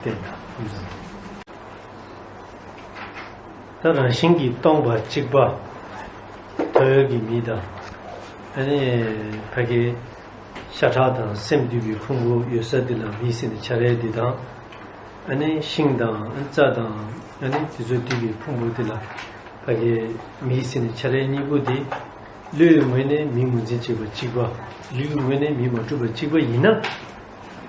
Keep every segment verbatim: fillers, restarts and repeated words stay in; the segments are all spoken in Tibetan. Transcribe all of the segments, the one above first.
བསྟན་དང་། ད་རང་བཞིན་གྱིས་སྟོང་པ་གཅིག་པ། ཐོ་ཡོར་གྱི་མི་དང་། ཨ་ནི་ཕ་གི་ཤ་ཁྲག་དང་སེམས་འདུས་པའི་ཕུང་པོ་ཡོད་ས་འདི་ལ་མི་ཟེར་ནས་བྱ་ར་འདི་དང་། ཨ་ནི་ཤིང་དང་རྩྭ་དང་ཨ་ནི་དེ་ཚོ་འདུས་པའི་ཕུང་པོ་འདི་ལ་ཕ་གི་མི་ཟེར་ནས་བྱ་ར་གཉིས་པོ་འདི། བློའི་ངོས་ནས་མི་ངོས་འཛིན་བྱེད་པ་གཅིག་པ། ལུས་ཀྱི་ངོས་ནས་མི་མ་གྲུབ་པ་གཅིག་པ་ཡིན་ན།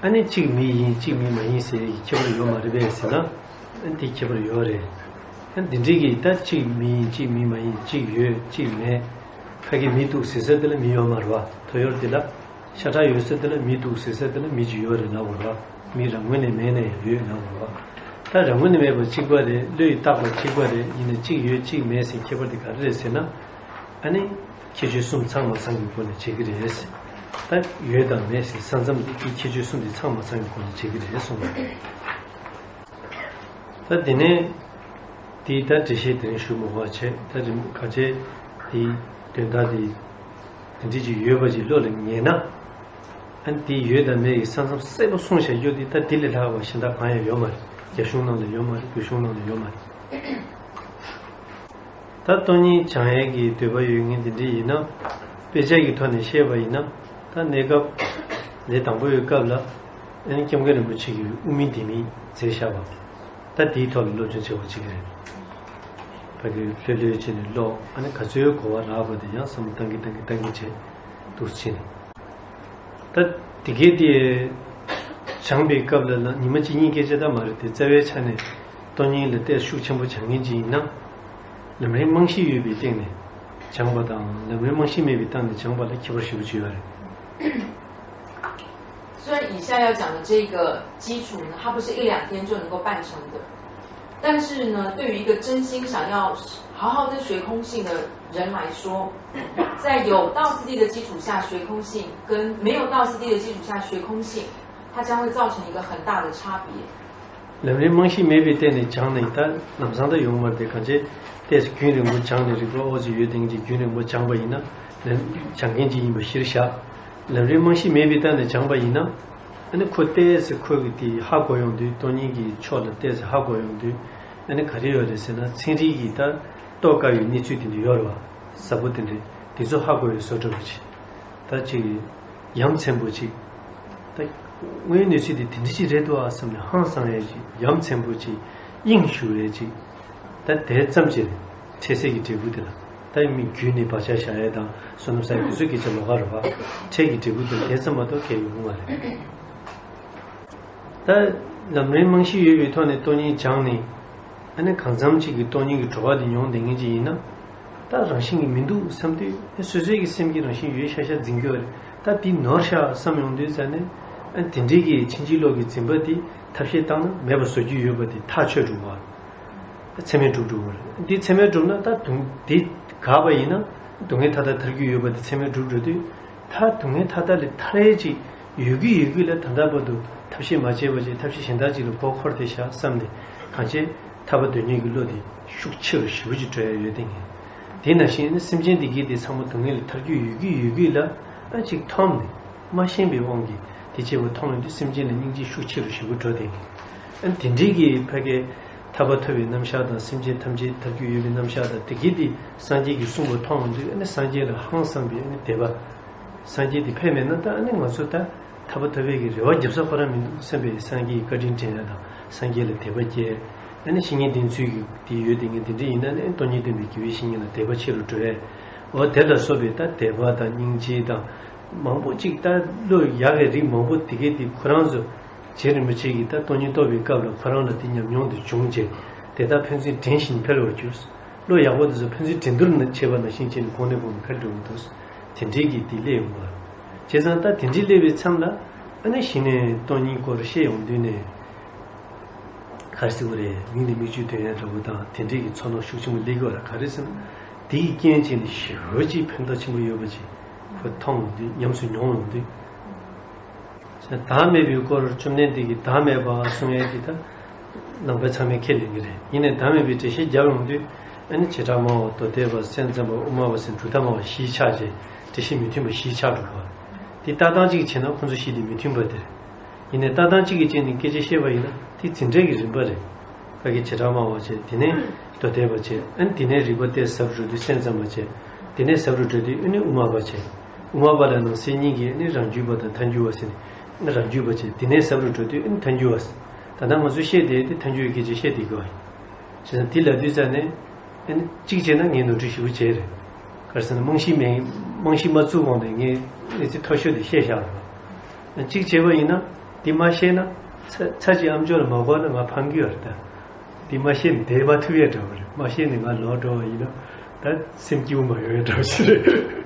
ཨ་ནི་གཅིག་མི་ཡིན་གཅིག་མི་མ་ཡིན་ཟེར་ཡག་གི་ཁྱད་པར་ཡོད་མ་རེད་པས་ཟེར་ན། ཨ་ནི་དེ་ཁྱད་པར་ཡོད་རེད། ཨ་ནི་འདི་འདྲའི་གི་ད་གཅིག་མི་ཡིན་གཅིག་མི་མ་ཡིན་གཅིག་ཡོད་གཅིག་མེད། ཕ་གི་མི་འདུག་ཟེར་ས་དེ་ལ་མི་ཡོད་མ་རེད་པ། ཐོ་ཡོར་དེ་ལ། ཤ་ཁྲག་ཡོད་ས་དེ་ལ་མི་འདུག་ཟེར་ས་དེ་ལ་མི་གཅིག་ཡོད་རེད་ལབ་དགོས་རེད་པ། མི་རང་ངོས་ནས་མེད་ན་ཡང་ཡོད་ལབ་དགོས་རེད་པ། ད་རང་ངོས་ནས་མེད་པ་གཅིག་པ་རེད། བློས་བཏགས་པ་གཅིག་པ་རེད། ཡིན་ན་གཅིག་ཡོད་གཅིག་མེད་ཟེར་ཁྱད་པར་དེ་ག་རེ་རེད་ཟེར་ན། ཨ་ནི་ཁྱད་ཆོས་གསུམ་ཚང་མ་ཚང་གི་སྒོ་ནས་བྱེད་ཀྱི་རེད། ད་ཡོད་དང་མེད་ཟེར་ས་མཚམས་དེ་གི་ཁྱད་ཆོས་གསུམ་དེ་ཚང་མ་ཚང་གི་སྒོ་ནས་བྱེད་ཀྱི་རེད་གསུངས་པ་རེད། ད་དེ་ནས་དེའི་ད་འགྲེལ་བཤད་དེ་རིང་ཞུ་མི་དགོས་པ་བྱས། ད་རིམ་ག་ཚད་དེའི་དོན་དག་དེ་དེ་འདྲ་ཅིག་ཡོད་པ་ཅིག་བློ་ལ་ངེས་ན། ཨ་ནི་དེ་ཡོད་དང་མེད་ཀྱི་ས་མཚམས་གསལ་པོ་སོང་བཞག་རྒྱུ་དེ་ད་དེ་ལས་ལྷག་པ་གཞན་དག་གང་ཡང་ཡོད་མ་རེད། རྒྱ་གཞུང་ནང་ལ་ཡོད་མ་རེད། བོད་གཞུང་ནང་ལ་ཡོད་མ་རེད། ད་སྟོང་ཉིད་སྦྱང་ཡས་ཀྱི་འདོད་པ་ཡོད་མཁན་དེ་འདྲ་ཡིན་ན། དཔེ་ཆ་གི་ཐོག་ནས་བཤད་པ་ཡིན་ན། ད་གནས་སྐབས་ལས་དང་པོའི་སྐབས་ལ་ཨ་ནི་སྐྱབས་མགོན་རིན་པོ་ཆེ་གིས་དབུ་མའི་ལྡེ་མིག་མཛད་བཞག་པ། ད་དེའི་ཐོག་ལ་སློབ་སྦྱོང་བྱེད་དགོས་ཀྱི་རེད། ཕ་གི་ལྷོད་ལྷོད་བྱས་ནས་ཀློག་ཨ་ནི་ག་ཚོད་གོ་བ་རག་པ་དེ་ཡང་བསམ་བློ་བཏང་གི་བཏང་གི་བཏང་གི་བྱས་འདུག་སེ་བྱས་ནས། ད་དེ་གའི་དེ་སྦྱངས་པའི་སྐབས་ལ་ལ་ཉི་མ་གཅིག་གཉིས་སྐད་ཆ་ད་མ་རེད་དེ། རྩ་བའི་ཆ་ནས་སྟོང་ཉིད་ལ་བལྟས་ཤུགས་ཆེན་པོ་སྦྱང་མཁན་ཅིག་ཡིན་ན། ལམ་རིམ་རྨང་གཞི་ཡོད་པའི་སྟེང་ནས་སྦྱངས་པ་དང་ལམ་རིམ་རྨང་གཞི་མེད་པའི་སྟེང་ནས་སྦྱངས་པ་ལ་ཁྱད་པར་ཞེ་པོ་ཅིག་ཡོད་རེད། 虽然以下要讲的这个基础呢，它不是一两天就能够办成的，但是呢，对于一个真心想要好好的学空性的人来说，在有道次第的基础下学空性，跟没有道次第的基础下学空性，它将会造成一个很大的差别。 ལམ་རིམ་རྨང་གཞི་མེད་པའི་སྟེང་ནས་སྦྱངས་ནས་ད་ལམ་སང་ད་ཡོང་མ་རེད་དེ། གང་བྱས་ཏོག་ཙམ་རྒྱུན་རིང་པོ་སྦྱངས་ནས་རིག་པ་ཨོ་ཙི་ཡོད་དེ་འདྲ་རྒྱུན་རིང་པོ་སྦྱངས་པ་ཡིན་ན། ལམ་སྦྱང་མཁན་ཅིག་ཡིན་པ་གཞིར་བཞག་ལམ་རིམ་རྨང་གཞི་མེད་པའི་སྟེང་ནས་སྦྱངས་པ་ཡིན་ན། ཨ་ནི་ཁོ་ཏོག་ཙམ་ཁོ་གི་དེ་ཧ་གོ་ཡོང་དུས། སྟོང་ཉིད་ཀྱི་ཕྱོགས་ལ་ཏོག་ཙམ་ཧ་གོ་ཡོང་དུས། ཨ་ནི་ག་རེ་ཡོད་རེད་ཟེར་ན། ཚན་རིག་གི་ད་རྟོགས་དཀའ་བའི་གནས་ཚུལ་དེ་འདྲ་ཡོད་རེད་པ། ཟབ་པོ་དེ་འདྲ་དེ་ཚོ་ཧ་གོ་བའི་བཟོ་འདྲ་པོ་ཅིག་ད་ཅིག་ཡ་མཚན་པོ་ཅིག་ད་དངོས་ཡོད་གནས་ཚུལ་དེ་དེ་འདྲ་ཅིག་རེད་འདུག་ཨ་བསམ་ནས་ཧང་སང་ཡས་ཅིག་ཡ་མཚན་པོ་ཅིག་དབྱིངས་ཞུགས་ཡས་ཅིག་ད་དེ་ཙམ་ཅིག་འཕྲལ་སེལ་གྱི་འབྲས་བུ་དེ་ལ། ད་མི་རྒྱུད་ནས་བག་ཆགས་བཞག་ཡས་དང་བསོད་ནམས་བསགས་ཡས་དེ་ཚོ་སྐད་ཆ་ལོགས་ཀ་རེད་པ། འཕྲལ་གྱི་འབྲས་བུ་དེ་ལ་དེ་ཙམ་མ་གཏོགས་གལ་ཡོང་གི་མ་རེད། ད་ལམ་རིམ་རྨང་གཞི་ཡོད་པའི་ཐོག་ནས་སྟོང་ཉིད་སྦྱངས་ནས། ཨ་ནི་གང་འཚམ་ཅིག་གི་སྟོང་ཉིད་ཀྱི་གྲོལ་བ་དེ་མྱོང་བསྡད་མཁན་ཅིག་ཡིན་ན། ད་རང་བཞིན་གྱིས་མི་འདུག་བསམ་དུས་ཨ་སོ་སོའི་གི་སེམས་ཀྱི་རང་བཞིན་ཡོད་ཤག་ཤག་འཛིན་གྱི་ཡོད་རེད། ད་འདི་ནོར་ཤག་བསམ་ཡོང་དུས་ཙ་ནས། ཨ་དེ་འདྲའི་གི་ཕྱིན་ཅི་ལོག་གི་འཛིན་པ་དེ་ཐབས་ཤེས་བཏང་ན་མེད་པ་བཟོ་རྒྱུ་ཡོད་པ་དེ་ཐག་ཆོད་འགྲོ་གི་རེད། ཚད་མས་གྲུབ་འགྲོ་གི་རེད། འདི་ཚད་མས་གྲུབ་ན་ད་དུང་འདི་དགག་པ་ཡིན་ན་སྡུག་བསྔལ་མཐའ་དག་ཐར་རྒྱུ་ཡོད་པ་དེ་ཚད་མས་གྲུབ་འགྲོ་དུས། ད་སྡུག་བསྔལ་མཐའ་དག་ལས་ཐར་ཡས་ཅིག་ཡོད་ཀྱི་ཡོད་ཀྱི་ལ་ད་ལྟ་བར་དུ་ཐབས་ཤེས་མ་བྱས་པ་ཅིག་ཐབས་ཤེས་གཞན་དག་ཅིག་ལ་མགོ་འཁོར་བསྡད་ཤག་བསམ་ནས། གང་བྱས་ཐར་པ་དོན་གཉེར་གྱི་བློ་དེ་ཤུགས་ཆེ་རུ་ཞེ་པོ་ཅིག་འགྲོ་ཡ་ཡོད་དེ། ངས་དེ་ནང་བཞིན་ནི་སེམས་ཅན་འདི་གའི་དེ་ཚང་མ་སྡུག་བསྔལ་ལས་ཐར་རྒྱུ་ཡོད་ཀྱི་ཡོད་ཀྱི་ལ་ཨ་ཅིག་མཐོང་ནས་མ་ཤེས་པའི་དབང་གིས་དེ་བྱས་པ་མཐོང་ཡོང་དུས་སེམས་ཅན་ལ་སྙིང་རྗེ་ཤུགས་ཆེ་རུ་ཞེ་པོ་འགྲོ་དེ། ཨ་དེ་འདྲའི་གི་ཕ་གའི་ཐར་པ་ཐོབ་པའི་རྣམ་གཞག་དང་སེམས་ཅན་ཐམས་ཅད་ཐར་རྒྱུ་ཡོད་པའི་རྣམ་གཞག་དང་དེ་གའི་དེ་སངས་རྒྱས་ཀྱིས་གསུངས་པ་མཐོང་ཡོང་དུས། ཨ་ནི་སངས་རྒྱས་ལ་ཧང་སངས་པའི་ཨ་ནི་དད་པ། སངས་རྒྱས་དེ་ཕེབས་མེད་ན་ད་ཨ་ནི་ང་ཚོ་ད་ཐར་པ་ཐོབ་པའི་གི་རེ་བ་རྒྱབ་ས་ཁོ་རང་མི་འདུག་བསམ་པའི་སངས་རྒྱས་ཀྱི་བཀའ་དྲིན་དྲན་ཡ་དང་སངས་རྒྱས་ལ་དད་པ་སྐྱེ། ཨ་ནི་བཤེས་གཉེན་བསྟེན་ཚུལ་གྱི་དེ་ཡོད་དེ་ངས་དེ་འདྲ་ཡིན་ན་ནི་སྟོང་ཉིད་སྟོན་པའི་དགེ་བའི་བཤེས་གཉེན་ལ་དད་པ་ཆེ་རུ་འགྲོ་ཡས། འོ་དེ་ལ་སོགས་པའི་ད་དད་པ་དང་སྙིང་རྗེ་དང་མང་པོ་ཅིག་ད་བློ་ཡག་གི་རིགས་མང་པོ་དེ་གའི་དེ་ཁོ་རང་ཚོ་རྗེ་རིན་པོ་ཆེ་གིས་ད་སྟོང་ཉིད་རྟོགས་པའི་སྐབས་ལ་ཁོ་རང་ལ་དེ་ཉམས་མྱོང་དེ་བྱུང་རྗེས་དེ་དག་ཕན་ཚུན་འདྲེན་བཞིན་འཕེལ་བར་གྱུར། བློ་ཡག་པོ་དེ་ཚོ་ཕན་ཚུན་འགྲན་བསྡུར་ནང་བྱེད་པ་ནང་བཞིན་བྱས་ནས་གོང་ནས་གོང་དུ་འཕེལ་འགྲོ་གི་འདུག་དེ་འདྲའི་གི་དེ་སླེབས་ཡོང་བ། བྱས་ཙང་ད་དེ་འདྲའི་སླེབས་པའི་མཚམས་ལ་ཨ་ནི་གཞི་ནས་སྟོང་ཉིད་སྐོར་བཤད་ཡོང་དུས་ནས། ག་རེ་ཟེར་དགོས་རེད། མིག་ནས་མིག་ཆུ་ཐོན་ཡ་འདྲ་བོ་དང་དེ་འདྲའི་གི་ཚོར་སྣང་ཤུགས་ཆེན་པོ་སླེབས་ཀྱི་ཡོད་རེད། ག་རེ་ཟེར་ན། དེ་ཡི་རྐྱེན་བྱས་ནས་ཞེ་པོ་ཅིག་ཕན་ཐོགས་ཆེན་པོ་ཡོད་པ་ཅིག་ཁོ་མཐོང་ཡོང་དུས་ཉམས་སུ་མྱོང་ཡོང་དུས། བདག་མེད་པའི་སྐོར་བཅོམ་ལྡན་འདས་ཀྱིས་བདག་མེད་པ་གསུང་ཡས་དེ་ད་ནང་པའི་ཚང་མས་ཁས་ལེན་གྱི་རེད། ཡིན་ནའི་བདག་མེད་པའི་འགྲེལ་བཤད་རྒྱབ་ཡོང་དུས་ཨ་ནི་བྱེ་བྲག་སྨྲ་བ་མདོ་སྡེ་པ་སེམས་ཙམ་པ་དབུ་མ་པ་ཟེར་གྲུབ་མཐའ་སྨྲ་བ་བཞི་ཆགས་རྗེས་འགྲེལ་བཤད་མི་མཐུན་པ་བཞི་ཆགས་འགྲོ་བ། དེ་ལྟ་སྟངས་གཅིག་བྱས་ན་ཁོང་ཚོ་བཞི་དེ་མི་མཐུན་པ་དེ་རེད། ཡིན་ནའི་ལྟ་སྟངས་གཅིག་གི་སྟེང་ནས་སྐད་ཆ་བཤད་པ་ཡིན་ན་དེ་འཛིན་གྲྭ་གི་རིམ་པ་རེད། ཁ་སྐད་བྱེ་བྲག་སྨྲ་བ་བྱས། དེ་ནས་མདོ་སྡེ་པ་བྱས། ཨ་ནི་དེ་ནས་རིགས་པ་གཏད་ཟབ་འགྲོ་དུས་སེམས་ཙམ་པ་བྱས། དེ་ནས་ཟབ་རུ་འགྲོ་དུས་ཨ་ནི་དབུ་མ་པ་བྱས། དབུ་མ་པ་ལ་ནང་གསེས་གཉིས་ཀྱི་ཨ་ནི་རང་རྒྱུད་པ་དང་ཐལ་འགྱུར་བ་ཟེར་ནས། ཨ་ནི་རང་རྒྱུད་པ་བྱས། དེ་ནས་ཟབ་རུ་འགྲོ་དུས་ཨ་ནི་ཐལ་འགྱུར་བ་ཟེར། ད་ལྟ་ང་ཚོས་བཤད་དེ་དེ་ཐལ་འགྱུར་བའི་སྐད་ཆ་བཤད་བསྡད་དགོས་པ་རེད། བྱས་ཙང་དེ་ལབ་དུས་ཙང་ནས། ཨ་ནི་གཅིག་བྱས་ན་ངས་ནོར་འཁྲུལ་ཞེ་པོ་བྱས་རེད། ག་རེ་ཟེར་ན་རྨང་གཞི་མེད། རྨང་གཞི་མ་བཙུགས་གོང་ནས་ངས་གནས་ཚུལ་མཐོ་ཤོས་དེ་བཤད་བཞག་རེད། གཅིག་བྱས་པ་ཡིན་ན་དེ་མ་ཤེས་ན་ཚ་ཚ་གཅིག་ཨམ་ཅོག་ལ་མ་གོ་ན་ང་ཕམ་གི་ཡོད་རེད་ད། དེ་མ་ཤེས་ནས་བསྡད་མ་ཐུབ་ཡས་འདྲ་བོ་རེད། མ་ཤེས་ནས་ང་ལོག་འགྲོ་བ་ཡིན་ན་ད་སེམས་སྐྱིད་པོ་མ་ཡོང་ཡས་འདྲ་བོ་ཞིག་རེད།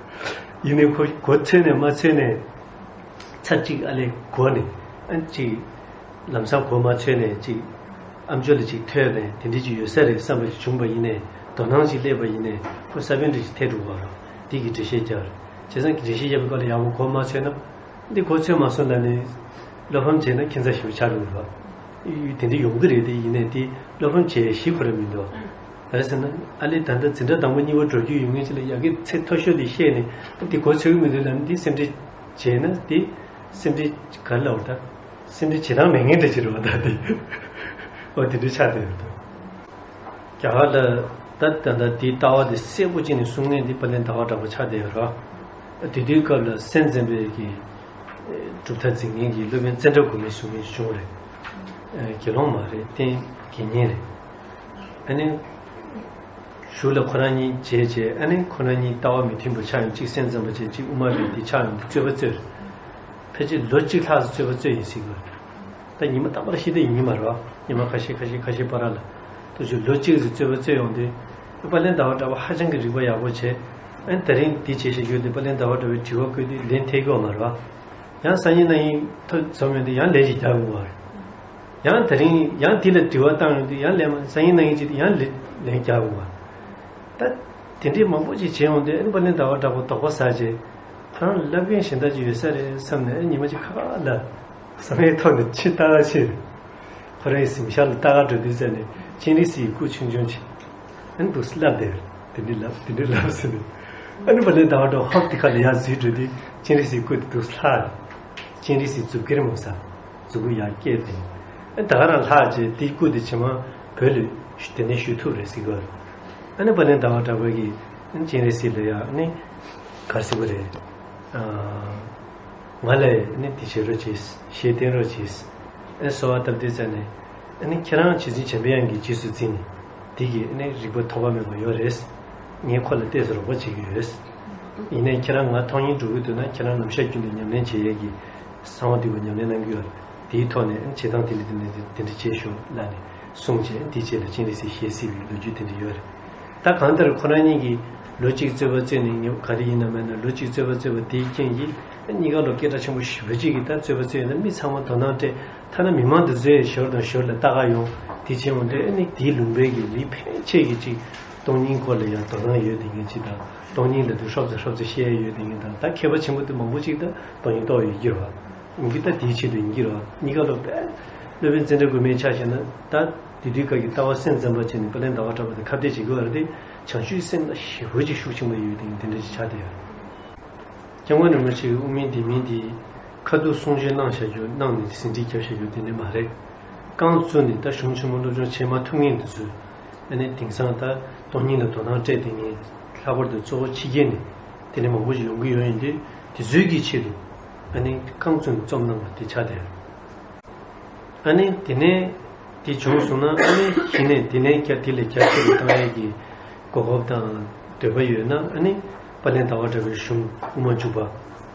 ཡིན་ནའི་ཁོ་གོ་ཚོད་ནས་མ་ཚོད་ནས་ཚ་གཅིག་ཨ་ལས་གོ་ནས་ཨ་གཅིག་ལམ་སང་གོ་མ་ཚོད་ནས་ཅིག་ཨམ་ཅོག་ལ་ཅིག་ཐོས་ནས་དེ་འདྲ་ཅིག་ཡོད་ས་རེད་བསམ་པ་ཞིག་བྱུང་བ་ཡིན་ནའི་དོ་སྣང་ཅིག་སླེབས་པ་ཡིན་ནའི་ཁོ་ས་བོན་འདྲ་ཞིག་ཐེབས་འགྲོ་གི་རེད། འདི་གི་འགྲེལ་བཤད་རྒྱག་རེད། བྱས་ཙང་འགྲེལ་བཤད་རྒྱག་པའི་སྐབས་ལ་ཡག་པོ་གོ་མ་ཚོད་ན་འདི་གོ་ཚོད་མ་སོང་ལབ་ནས་བློ་ཕམ་བྱས་ན་ཁྱད་མཚར་ཞིག་ཆགས་འགྲོ་གི་རེད། དེ་འདྲ་ཡོང་གི་རེད། དེ་ཡིན་ནའི་དེ་བློ་ཕམ་བྱས་ཤེས་ཁོ་རང་མི་འདུག་ག་རེ་ཟེར་ན་ཨ་ལས་ད་ལྟ་འཛིན་གྲྭ་དང་པོ་གཉིས་པ་འགྲོ་རྒྱུ་ཡོད་མཁན་ཅིག་ལ་ཡ་གི་ཚད་མཐོ་ཤོས་དེ་བཤད་ནས་འདི་གོ་ཚོད་ཀྱི་མི་འདུག་ལབ་ནས་འདི་སེམས་ཁྲལ་བྱས་ན་འདི་སེམས་ཁྲལ་ག་རེ་ལབ་དགོས་ད། སེམས་ཁྲལ་བྱེད་སྟངས་མེད་མཁན་འདྲ་ཅིག་རེད་བ་ད་དེ། འོ་དེ་འདྲ་ཆགས་བསྡད་ཡོད་དོ། རྒྱ་གར་ལ་ད་ད་ལྟ་དེའི་ལྟ་བ་དེ་གསལ་པོ་བྱས་ནས་གསུང་མཁན་དེ་དཔལ་ལྡན་ཟླ་བ་གྲགས་པ་ཆགས་བསྡད་ཡོད་རེད། དེ་དུས་སྐབས་ལ་སེམས་ཙམ་པའི་གི་གྲུབ་མཐའ་འཛིན་མཁན་གྱི་སློབ་དཔོན་ཙནྡྲ་གོ་མི་ཟེར་མཁན་ཞིག་བྱུང་རེད། དགེ་སློང་མ་རེད། རྟེན་དགེ་བསྙེན་རེད། ཨ་ནི། གཞུག་ལ་ཁོ་རང་གཉིས་མཇལ་རྗེས་ཨ་ནི་ཁོ་རང་གཉིས་ལྟ་བ་མི་མཐུན་པ་ཆགས་ཡོང་། གཅིག་སེམས་ཙམ་པ་བྱས། གཅིག་དབུ་མ་རེད། དེ་ཆགས་ཡོང་དུས་རྩོད་པ་རྩོད། ཕལ་ཆེར་ལོ་གཅིག་ལྷག་ཙམ་རྩོད་པ་རྩོད་ཡིན་སྲིད་དགོས། ད་ཉི་མ་རྟག་པར་ཤི་ད་ཡིན་གྱི་མ་རེད་བ། ཉི་མ་ཁ་ཤས་ཁ་ཤས་ཁ་ཤས་བར་ལ། ཐུགས་རྗེ་ལོ་གཅིག་ཙམ་རྩོད་པ་རྩོད་ཡོང་དུས། དཔལ་ལྡན་ཟླ་བ་གྲགས་པ་ཧ་ཅང་གི་རིག་པ་ཡག་པོ་བྱས། ཨ་ནི་ད་རིང་འདི་བྱས་བཞག་རྒྱུ་དེ་དཔལ་ལྡན་ཟླ་བ་གྲགས་པའི་དྲི་བ་བཀོད་དུས་ལན་ཐེབས་ཀྱི་ཡོད་མ་རེད་བ། ཡང་སང་ཉིན་གནངས་ཉིན་ཐོ་འཛོམས་ཡོང་དུས་ཡང་ལན་རྒྱག་དགོས་པ་རེད། ཡང་དེ་རིང་ཡང་དེ་ལ་དྲི་བ་བཏང་ཡོང་དུས་ཡང་ལན་མ། སང་ཉིན་གནངས་ཉིན་གཅིག་དུས་ཡང་ལན་ལན་རྒྱག་དགོས་པ། ད་དེ་འདྲའི་མང་པོ་ཅིག་བྱས་ཡོང་དུས་ཨ་ནི་དཔལ་ལྡན་ཟླ་བ་གྲགས་པ་དོགས་པ་ཟ་བྱས། ཁོ་རང་ལ་བླ་རྒན་གཞན་དག་ཅིག་ཡོད་ས་རེད་བསམ་ནས་ཨ་ཉི་མ་གཅིག་ཁ་ཁ་ལ་བསམ་ཡས་ཐོག་ནས་ཕྱིར་ལྟ་ག་ཕྱིན། ཁོ་རང་གི་གཟིམ་ཤག་ལ་ལྟ་ག་འགྲོ་དུས་ཙམ་ནས་སྤྱན་རས་གཟིགས་ཀྱི་སྐུ་ཆུང་ཆུང་ཅིག་ཨ་ནི་འདུག་སེ་ལབ་བསྡད། དེ་འདྲ་ལབ་དེ་འདྲ་ལབ་ཟེར་ནས། ཨ་ནི་དཔལ་ལྡན་ཟླ་བ་གྲགས་པ་ཧོབ་དེ་ཁ་ལ་ཡར་འཛུལ་འགྲོ་དུས་སྤྱན་རས་གཟིགས་སྐུ་དེ་འདུག་སེ་ལྷག་སྤྱན་རས་གཟིགས་མཛུབ་ཀེར་མོ་ས། མཛུབ་གུ་ཡར་བཀྱེས་ཏེ། ཨ་ནི་ད་ག་རང་ལྷག་བྱས་དེའི་སྐུ་དེ་ཕྱི་མ་བོད་ལ་དེ་ནས་ཞུ་ཐུབ་རེད་ཟེར་གི་ཡོད་རེད། ཨ་ནི་དཔལ་ལྡན་ཟླ་བ་གྲགས་པ་གིས་ཨ་ནི་སྤྱན་རས་གཟིགས་ལ་ཡ་ཨ་ནི་ག་རེ་ཟེར་དགོས་རེད། ང་ལ་ནི་དེ་བྱེད་རོགས་གྱིས། ཞེས་བསྟན་རོགས་གྱིས། ཨེ་གསོལ་བ་བཏབ་དུས་ཙམ་ནས། ཨ་ནི་ཁྱེད་རང་རྗེ་བཙུན་འཇམ་པའི་དབྱངས་ཀྱིས་རྗེས་སུ་འཛིན་ནས། དེ་གི་ཨ་ནི་རིག་པ་ཐོགས་པ་མེད་པ་ཡོད་རེད། ངས་ཁོ་ལ་ཏོག་ཙམ་རོགས་པ་བྱེད་ཀྱི་ཡོད། ཡིན་ནའི་ཁྱེད་རང་ང་མཐོང་སྙིང་འདོད་ཀྱི་འདུག་ན་ཁྱེད་རང་ནམ་ཞག་རྒྱུན་དུ་ཉམས་ལེན་བྱེད་ཡས་ཀྱི་གསང་བ་འདུས་པ་ཉམས་ལེན་གནང་གི་ཡོད་རེད། དེའི་ཐོག་ནས་ཨ་ནི་བྱེད་སྟངས་དེ་འདྲ་དེ་འདྲ་དེ་འདྲ་བྱེད་ཤོག་ལབ་ནས་གསུངས་རྗེས་དེའི་རྗེས་ལ་སྤྱན་རས་གཟིགས་ཞལ་གཟིགས་པའི་ལོ་རྒྱུས་དེ་འདྲ་ཡོད་རེད། ད་གང་ལྟར་ཁོ་རང་གཉིས་ཀྱིས་ལོ་གཅིག་རྩོད་པ་རྩོད་ནས་ངས་ག་རེ་ཡིན་ནམ་མེད་ན་ལོ་གཅིག་རྩོད་པ་རྩོད་པ་དེའི་རྐྱེན་གྱིས་གཉིས་ཀ་ལོ་སྐད་གྲགས་ཆེན་པོ་ཞེ་པོ་ཅིག་གིས་ད་རྩོད་པ་རྩོད་ཡོང་ན་མི་ཚང་མ་དོ་སྣང་སྤྲད། ཐ་ན་མི་མང་དེ་ཚོས་ཞོར་དང་ཞོར་ལ་ལྟ་ག་ཡོང་། དེ་བྱས་ཡོང་དུས་ཨ་ནི་དེའི་ལུང་པའི་གི་མི་ཕལ་ཆེར་གྱིས་ཅིག་སྟོང་ཉིད་སྐོར་ལ་ཡང་དོ་སྣང་ཡོད་བསྡད་མཁན་ཅིག་དང་སྟོང་ཉིད་ལབ་དུས་ཧྲོབ་ཙམ་ཧྲོབ་ཙམ་བཤད་ཡ་ཡོད་བསྡད་མཁན་དང་ད་མཁས་པ་ཆེན་པོ་དེ་མང་པོ་ཅིག་ད་སྟོང་ཉིད་རྟོགས་ཡོད་ཀྱི་རེད་བ། ཡིན་གྱི་ད་དེའི་ཆེད་དུ་ཡིན་གྱི་རེད་བ། གཉིས་ཀ་ལོ་པས་སློབ་དཔོན་ཙནྡྲ་གོ་མིའི་ཆ་བཞག་ན་ད། དེ་དུས་སྐབས་ཀྱི་ལྟ་བ་སེམས་ཙམ་པ་བྱས་ནས་དཔལ་ལྡན་ཟླ་བ་གྲགས་པ་དེ་ཁ་གཏད་བྱེད་དགོས་པ་རེད་དེ། བྱང་ཆུབ་སེམས་ལ་ཞེ་པོ་ཅིག་ཤུགས་ཆེན་པོ་ཡོད་དེ་དེ་འདྲ་ཅིག་ཆགས་བསྡད་ཡོད། སྐྱབས་མགོན་རིན་པོ་ཆེ་གི་དབུ་མའི་ལྡེ་མིག་འདི་ཁ་ཐུག་གསུང་ཆོས་གནང་བཞག་རྒྱུ་གནང་ནས་ཟིན་བྲིས་བརྒྱབ་བཞག་རྒྱུ་དེ་འདྲ་མ་རེད། རྐང་བཙུགས་ནས་ད་གཞུང་ཆེན་མོ་སློབ་སྦྱོང་བྱེད་མ་ཐུབ་མཁན་དེ་ཚོས་ཨ་ནི་དེང་སང་ད་སྟོང་ཉིད་ལ་དོ་སྣང་སྤྲད་བསྡད་མཁན་ལྷག་པར་དུ་གཙོ་བོ་ཕྱི་རྒྱལ་ནས་དེ་འདྲ་མང་པོ་ཞིག་ཡོང་གི་ཡོད་ཡིན་དུས་དེ་ཚོའི་གི་ཆེད་དུ་ཨ་ནི་རྐང་བཙུགས་ནས་རྩོམ་གནང་བ་དེ་ཆགས་བསྡད་ཡོད། ཨ་ནི་དེ་ནས་དེ་བྱུང་སོང་ན་ཨ་ནི་གཞི་ནས་དེ་ནས་རྒྱ་དེ་ལས་རྒྱ་ཆེ་རུ་བཏང་ཡས་ཀྱི་གོ་སྐབས་དང་འདོད་པ་ཡོད་ན་ཨ་ནི་དཔལ་ལྡན་ཟླ་བ་གྲགས་པའི་གཞུང་དབུ་མ་འཇུག་པ་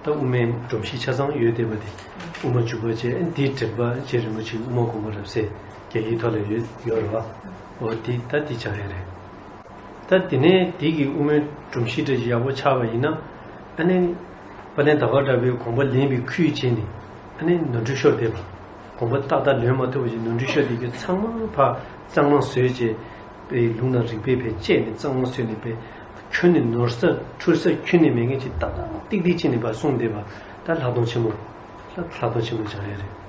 ད་དབུ་མའི་སྒྲོམ་གཞི་ཆ་ཚང་ཡོད་བསྡད་པ་དེ་དབུ་མ་འཇུག་པ་བཅས་ཨ་ནི་དེའི་འགྲེལ་པ་རྗེ་རིན་པོ་ཆེའི་དབུ་མ་དགོངས་པ་རབ་གསལ་རྒྱ་ཡིག་ཐོག་ལ་ཡོད་ཡོད་རེད་བ། འོ་དེ་ད་དེ་སྦྱང་ཡས་རེད། ད་དེ་ནས་དེ་གི་དབུ་མའི་སྒྲོམ་གཞི་འདྲ་ཞིག་ཡག་པོ་ཆགས་པ་ཡིན་ན། ཨ་ནི། དཔལ་ལྡན་ཟླ་བ་གྲགས་པའི་དགོངས་པ་ལེན་པའི་ཁུལ་བྱས་ནས། ཨ་ནི་ནོར་འཁྲུལ་ཤོར་བསྡད་པ། དགོངས་པ་ཏག་ཏག་ལོན་མ་ཐུབ་པ་ཞིག་ནོར་འཁྲུལ་ཤོར་བསྡད་རྒྱུ་ཚང་མ་ཕར་གཙང་མ་བཟོས་བྱས། པའི་ལུང་དང་རིགས་པའི་ཕན་བཅས་ནས་གཙང་མ་བཟོས་ནས་པའི། ཁྱོན་ནས་ནོར་ས་འཁྲུལ་ས་ཁྱོན་ནས་མེད་མཁན་ཅིག་ཏག་ཏག་ཏིག་ཏིག་བྱས་ནས་ཕར་གསུངས་བསྡད་པ། ད་ལྷག་མཐོང་ཆེན་མོ། ལྷག་མཐོང་ཆེན་མོ་སྦྱང་ཡས་རེད།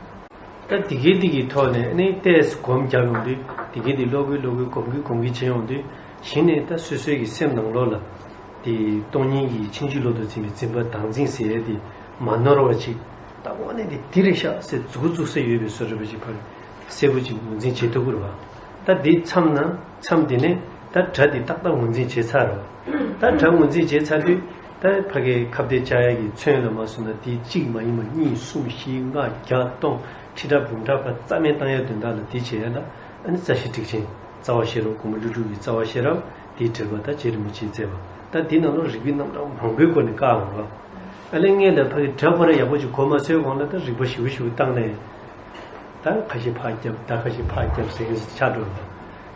ད་དེ་གའི་དེ་གི་ཐོག་ནས་ནི་ཏོག་ཙམ་སྒོམ་རྒྱབ་ཡོང་དུས་དེ་གའི་དེ་ཀློག་གི་ཀློག་གི་སྒོམ་གི་སྒོམ་གི་བྱས་ཡོང་དུས་གཞི་ནས་ད་སོ་སོའི་གི་སེམས་ནང་ལོགས་ལ་དེ་སྟོང་ཉིད་ཀྱི་ཕྱིན་ཅི་ལོག་ཏུ་འཛིན་པའི་འཛིན་པ་བདག་འཛིན་ཟེར་ཡས་དེ་མ་ནོར་བ་ཅིག་ ད་དངོས་གནས་དེ་དེ་རེད་ཤག་ཟེར་མཛུབ་གུ་བཙུགས་ས་ཡོད་པའི་བཟོ་འདྲ་པོ་ཅིག་ཕར་གསལ་པོ་ཅིག་ངོས་འཛིན་བྱེད་ཐུབ་ཀྱི་རེད་བ། ད་དེ་མཚམས་ན་མཚམས་དེ་ནས་ད་སྒྲ་དེ་ཏག་ཏག་ངོས་འཛིན་བྱས་ཚར་རེད་བ། ད་སྒྲ་ངོས་འཛིན་བྱས་ཚར་དུས་ད་ཕ་གིའི་ཁ་བརྡའི་བཅའ་ཡག་གི་ཚོན་ལ་མ་སོང་ན་དེ་གཅིག་མ་ཡིན་པ་གཉིས་གསུམ་བཞི་ལྔ་བརྒྱ་སྟོང་ཁྲི་ཕྲག་འབུམ་ཕྲག་ཕར་རྩ་མེད་བཏང་ཡག་དོན་དག་ལ་དེ་བྱེད་ཡག་ལ་ཨ་ནི་རྩ་ཤེ་ཊཱིཀ་ཆེན། རྩ་བ་ཤེས་རབ། མགོན་པོ་ཀླུ་སྒྲུབ་ཀྱི་རྩ་བ་ཤེས་རབ་དེའི་འགྲེལ་པ་ད་རྗེ་རིན་པོ་ཆེས་མཛད་པ། ད་དེའི་ནང་ལ་རིགས་པའི་རྣམ་གྲངས་མང་པོའི་སྒོ་ནས་བཀག་འོང་ལ། ཨ་ལས་ངས་ལ་ཕ་གི་སྒྲ་ཁོ་ར་ཡག་པོ་ཅིག་གོ་མ་སོན་གོང་ལ་ད་རིག་པ་ཞིབ་པོ་ཞིབ་པོ་བཏང་ནས། ད་ཁ་ཤས་ཕར་བརྒྱབ། ད་ཁ་ཤས་ཕར་བརྒྱབ་ཟེར་མཁན་ཆགས་འགྲོ་ལ།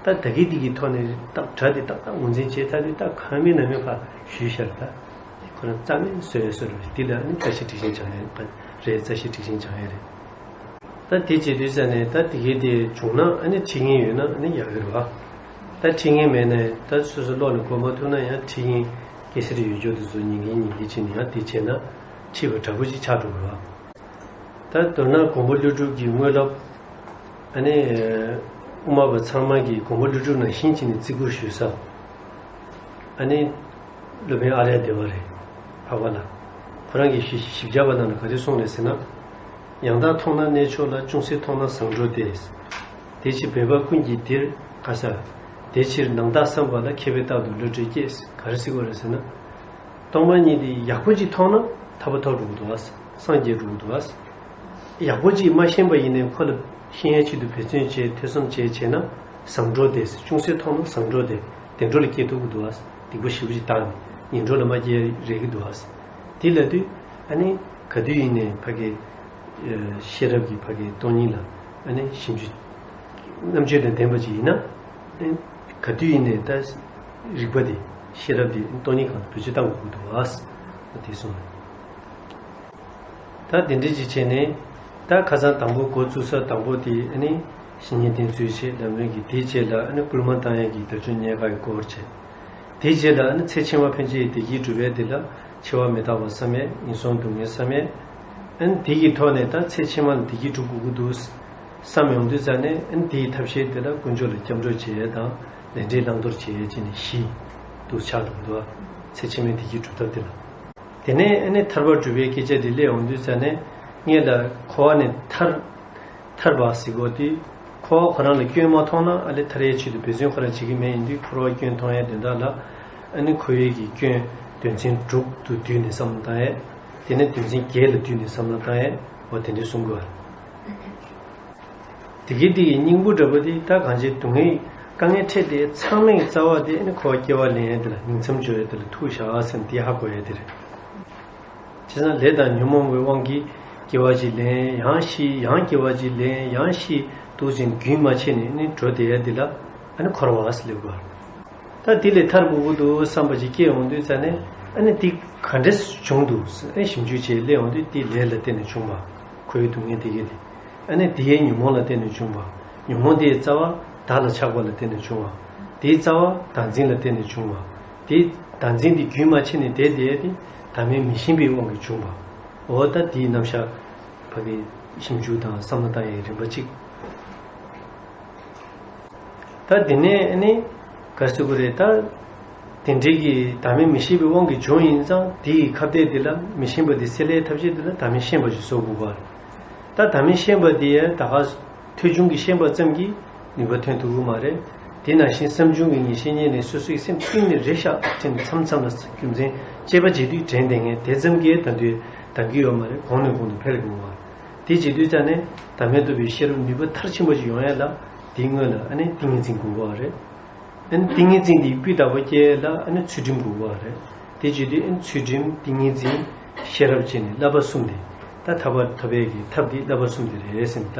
ད་ད་གི་དེ་གི་ཐོག་ནས་ཏག་སྒྲ་དེ་ཏག་ཏག་ངོས་འཛིན་བྱས་ཚར་དུས་ད་གང་མིན་ན་མིན་ཕར་ཞུས་ཤར་ད། ཁོ་རང་རྩ་མེད་བཟོས་བཟོས་རེད། འདི་ལ་ནི་རྩ་ཤེ་ཊཱིཀ་ཆེན་སྦྱང་ཡས་རེད། རྩ་ཤེ་ཊཱིཀ་ཆེན་སྦྱང་ཡས་རེད། ད་དེ་བྱེད་དུས་ཙ་ནས་ད་དེ་གའི་དེ་བྱུང་ན་ཨ་ནི་ཁྲིད་མཁན་ཡོད་ན་ཨ་ནི་ཡག་གི་རེད་བ། ད་ཁྲིད་མཁན་མེད་ནས་ད་སོ་སོ་ཀློག་ནས་གོ་མ་ཐུབ་ན་ཡང་ཁྲིད་མཁན་སྐད་སར་ཡོད་རྒྱུ་དེ་ཚོ་ཉན་གིན་ཉན་གིན་བྱས་ནས་ཡང་དེ་བྱས་ན་ཁྲིད་པ་དྲག་པོ་ཅིག་ཆགས་འགྲོ་གི་རེད་བ། ད་མདོར་ན་མགོན་པོ་ཀླུ་སྒྲུབ་ཀྱི་དངོས་སློབ། ཨ་ནི། དབུ་མ་པ་ཚང་མ་གིས་མགོན་པོ་ཀླུ་སྒྲུབ་ནང་བཞིན་བྱས་ནས་བརྩི་བཀུར་ཞུ་ས། ཨ་ནི། སློབ་དཔོན་ཨཱརྱ་དེ་བ་རེད། འཕགས་པ་ལ། ཁོ་རང་གིས་ཞིབ་ཞིབ་ཆ་བ་ནང་ལ་ག་རེ་གསུངས་རེད་ཟེར་ན། ཡང་དག་མཐོང་ན་གནས་མཆོག་ལ། ཅུང་ཟད་མཐོང་ན་བཟང་འགྲོ་སྟེ། དེ་ཕྱིར་སྦས་པ་ཀུན་གྱིས་འདིར་ག་ས། དེ་ཕྱིར་ནང་རྟགས་བསམ་པ་ལ། མཁས་པས་རྟག་ཏུ་བློ་གྲོས་སྐྱེས། ག་རེ་ཟེར་དགོས་རེད་ཟེར་ན། སྟོང་པ་ཉིད་དེ་ཡག་པོ་ཅིག་མཐོང་ན་ཐར་པ་ཐོབ་འགྲོ་གི་འདུག་ཨ། སངས་རྒྱས་འགྲོ་གི་འདུག་ཨ། ཡག་པོ་ཅིག་མ་ཤེས་པ་ཡིན་ནའི་ཁོ་ལ་ཤེས་ཡའི་ཆེད་དུ་འབད་བརྩོན་བྱས་ཐོས་བསམ་བྱས་བྱས་ན་བཟང་འགྲོ་སྟེ། ཅུང་ཟད་མཐོང་ན་བཟང་འགྲོ་སྟེ། བདེ་འགྲོ་ལ་སྐྱེ་ཐུབ་ཀྱི་འདུག་ཨ། སྡིག་པ་ཞེ་པོ་ཅིག་བཏང་ནས་ངན་འགྲོ་ལ་མ་སྐྱེ་ཡ་རེད་ཀྱི་འདུག་ཨ། དེ་ལབ་དུས་ཨ་ནི་ག་དུས་ཡིན་ནའི་ཕ་གི་ཤེས་རབ་ཀྱི་ཕ་གི་སྟོང་ཉིད་ལ་ཨ་ནི་ཞིབ་འཇུག་རྣམ་དཔྱོད་དང་ལྡན་པ་ཅིག་ཡིན་ན། ག་དུས་ཡིན་ནའི་ད་རིག་པ་དེ་ཤེས་རབ་དེ་སྟོང་ཉིད་སྒང་ལ་བེད་སྤྱོད་བཏང་དགོས་ཀྱི་འདུག་ཨ། དེ་གསུངས། ད་དེ་འདྲ་ཅིག་བྱས་ནས་ད་ཁ་སང་དང་པོ་འགོ་བཙུགས་ས་དང་པོ་དེ་ཨ་ནི་བཤེས་གཉེན་བསྟེན་ཚུལ་བྱས་ལམ་རིམ་གྱི། དེའི་རྗེས་ལ་ཨ་ནི་བསྐུལ་མ་བཏང་ཡས་ཀྱི་དལ་འབྱོར་རྙེད་དཀའ་གི་སྐོར་བྱས། དེའི་རྗེས་ལ་ཨ་ནི་ཚེ་ཕྱི་མ་ཕན་ཆད་བདེ་སྐྱིད་སྒྲུབ་ཡས་དེ་ལ་འཆི་བ་མི་རྟག་པ་བསམ་ཡས། ངན་སོང་སྡུག་བསྔལ་བསམ་ཡས། ཨ་ནི་དེ་གི་ཐོག་ནས་ད་ཚེ་ཕྱི་མ་ལ་བདེ་སྐྱིད་སྒྲུབ་དགོས་ཀྱི་འདུག་བསམ་ཡོང་དུས་ཙ་ནས་ཨ་ནི་དེའི་ཐབས་ཤེས་དེ་ལ་དཀོན་མཆོག་ལ་སྐྱབས་འགྲོ་བྱེད་ཡས་དང་ལས་འབྲས་བླང་དོར་བྱེད་ཡས་བྱས་ནས་བཞི་འདུག་ཆགས་འདུག་འདུག་ཚེ་ཕྱི་མའི་བདེ་སྐྱིད་སྒྲུབ་ཐབས་དེ་ལ། དེ་ནས་ཨ་ནི་ཐར་པ་སྒྲུབ་པའི་སྐད་ཆ་དེ་སླེབས་ཡོང་དུས་ཙ་ནས་སྔོན་ལ་འཁོར་བ་ནས་ཐར། ཐར་པ་ཟེར་གོ་དེ། འཁོར་བ་ཁོ་རང་ལ་སྐྱོན་མ་མཐོང་ན་ཨ་ལས་ཐར་ཡའི་ཆེད་དུ་འབད་བརྩོན་ཁོ་རང་བྱེད་ཀྱི་མེད། ཡིན་དུས་འཁོར་བ་སྐྱོན་མཐོང་ཡའི་དོན་དག་ལ་ཨ་ནི་འཁོར་བའི་གི་སྐྱོན་དོན་ཚན་དྲུག་ཏུ་བསྡུས་ནས་བསམ་བློ་བཏང་ཡས། དེ་ནས་དོན་ཚན་བརྒྱད་ལ་བསྡུས་ནས་བསམ་བློ་བཏང་ཡས། འོ་དེ་འདྲ་གསུང་དགོས། དེ་གི་དེ་ཡི་སྙིང་པོ་འདྲ་པོ་དེ་ད་གང་བྱས་སྡུག་བསྔལ་དཀའ་ངལ་འཕྲད་དེ་ཚང་མའི་རྩ་བ་དེ་ཨ་ནི་འཁོར་བ་སྐྱེ་བ་ལེན་ཡས་དེ་ལ་ཉིང་མཚམས་སྦྱོར་ཡས་དེ་ལ་ཐུག་བཞག་ཟེར་ནས་དེ་ཧ་གོ་ཡས་དེ་རེད། བྱས་ཙང་ལས་དང་ཉོན་མོངས་པའི་དབང་གིས་སྐྱེ་བ་ཅིག་ལེན། ཡང་ཤི། ཡང་སྐྱེ་བ་ཅིག་ལེན། ཡང་ཤི། འདུག་ཅིང་རྒྱུན་མ་ཆད་ནས་ནི་འགྲོ་བསྡད་ཡ་འདི་ལ་ཨ་ནི་འཁོར་བ་ཟེར་ལབ་དགོས། ད་འདི་ལས་ཐར་དགོས་ཀྱི་འདུག་བསམ་པ་ཅིག་སྐྱེ་ཡོང་དུས་ཙ་ནས་ཨ་ནི་འདི་ག་འདྲས་བྱུང་འདུག་ཟེར་ཨ་ཞིབ་འཇུག་བྱས་སླེབས་ཡོང་དུས་འདི་ལས་ལ་བརྟེན་ནས་བྱུང་བ། འཁོར་བའི་སྡུག་བསྔལ་འདི་གས་དེ། ཨ་ནི་འདི་ཡའི་ཉོན་མོངས་ལ་བརྟེན་ནས་བྱུང་བ། ཉོན་མོངས་འདི་ཡི་རྩ་བ་བདག་ལ་ཆགས་པ་ལ་བརྟེན་ནས་བྱུང་བ། དེའི་རྩ་བ་བདག་འཛིན་ལ་བརྟེན་ནས་བྱུང་བ། དེའི་བདག་འཛིན་འདི་རྒྱུན་མ་ཆད་ནས་བསྡད་བསྡད་དེ་བདག་མེད་མི་ཤེས་པའི་དབང་གིས་བྱུང་བ། འོ་ད་དེའི་རྣམ་གཞག་ཕ་གི་ཞིབ་འཇུག་དང་བསམ་བློ་བཏང་ཡའི་རིམ་པ་གཅིག་ད་དེ་ནས་ཨ་ནི་ག་རེ་ཟེར་དགོས་རེད་ད། དེ་འདྲའི་གི་བདག་མེད་མི་ཤེས་པའི་དབང་གིས་བྱུང་ཡིན་ཙང་དེ་ཡི་ཁ་གཏད་དེ་ལ་མི་ཤེས་པ་དེ་སེལ་ཡའི་ཐབས་ཤེས་དེ་ལ་བདག་མེད་ཤེས་པ་ཞིག་བཟོ་དགོས་པ་རེད། ད་བདག་མེད་ཤེས་པ་དེ་ཡང་ད་ག་ཐོས་བྱུང་གི་ཤེས་པ་ཙམ་གྱིས་ནུས་པ་ཐོན་ཐུབ་ཀྱི་མ་རེད། དེ་ནང་བཞིན་བསམ་བྱུང་གི་ངེས་ཤེས་རྙེད་ནས་སོ་སོའི་སེམས་གཏིང་ནས་རེ་ཤག་དྲན་མཚམས་མཚམས་ལ་རྒྱུ་མཚན་དཔྱད་པ་བྱེད་དུས་དྲན་བསྡད་མཁན་དེ་ཙམ་གྱིས་ད་དུང་འདང་གི་ཡོད་མ་རེད། གོང་ནས་གོང་དུ་འཕེལ་དགོས་པ་རེད། དེ་བྱེད་དུས་ཙ་ནས་བདག་མེད་རྟོགས་པའི་ཤེས་རབ་ནུས་པ་མཐར་ཕྱིན་པ་ཞིག་ཡོང་ཡ་ལ་དེའི་སྔོན་ལ་ཨ་ནི་ཏིང་ངེ་འཛིན་དགོས་པ་རེད། ཨ་ནི་ཏིང་ངེ་འཛིན་དེའི་སྤུས་དག་པོ་སྐྱེ་ཡ་ལ་ཨ་ནི་ཚུལ་ཁྲིམས་དགོས་པ་རེད། དེ་བྱེད་དུས་ཨ་ནི་ཚུལ་ཁྲིམས་ཏིང་ངེ་འཛིན་ཤེས་རབ་བྱས་ནས་བསླབ་པ་གསུམ་དེ་ད་ཐར་པ་ཐོབ་ཡ་གི་ཐབས་དེ་བསླབ་པ་གསུམ་དེ་རེད་ཟེར་ནས་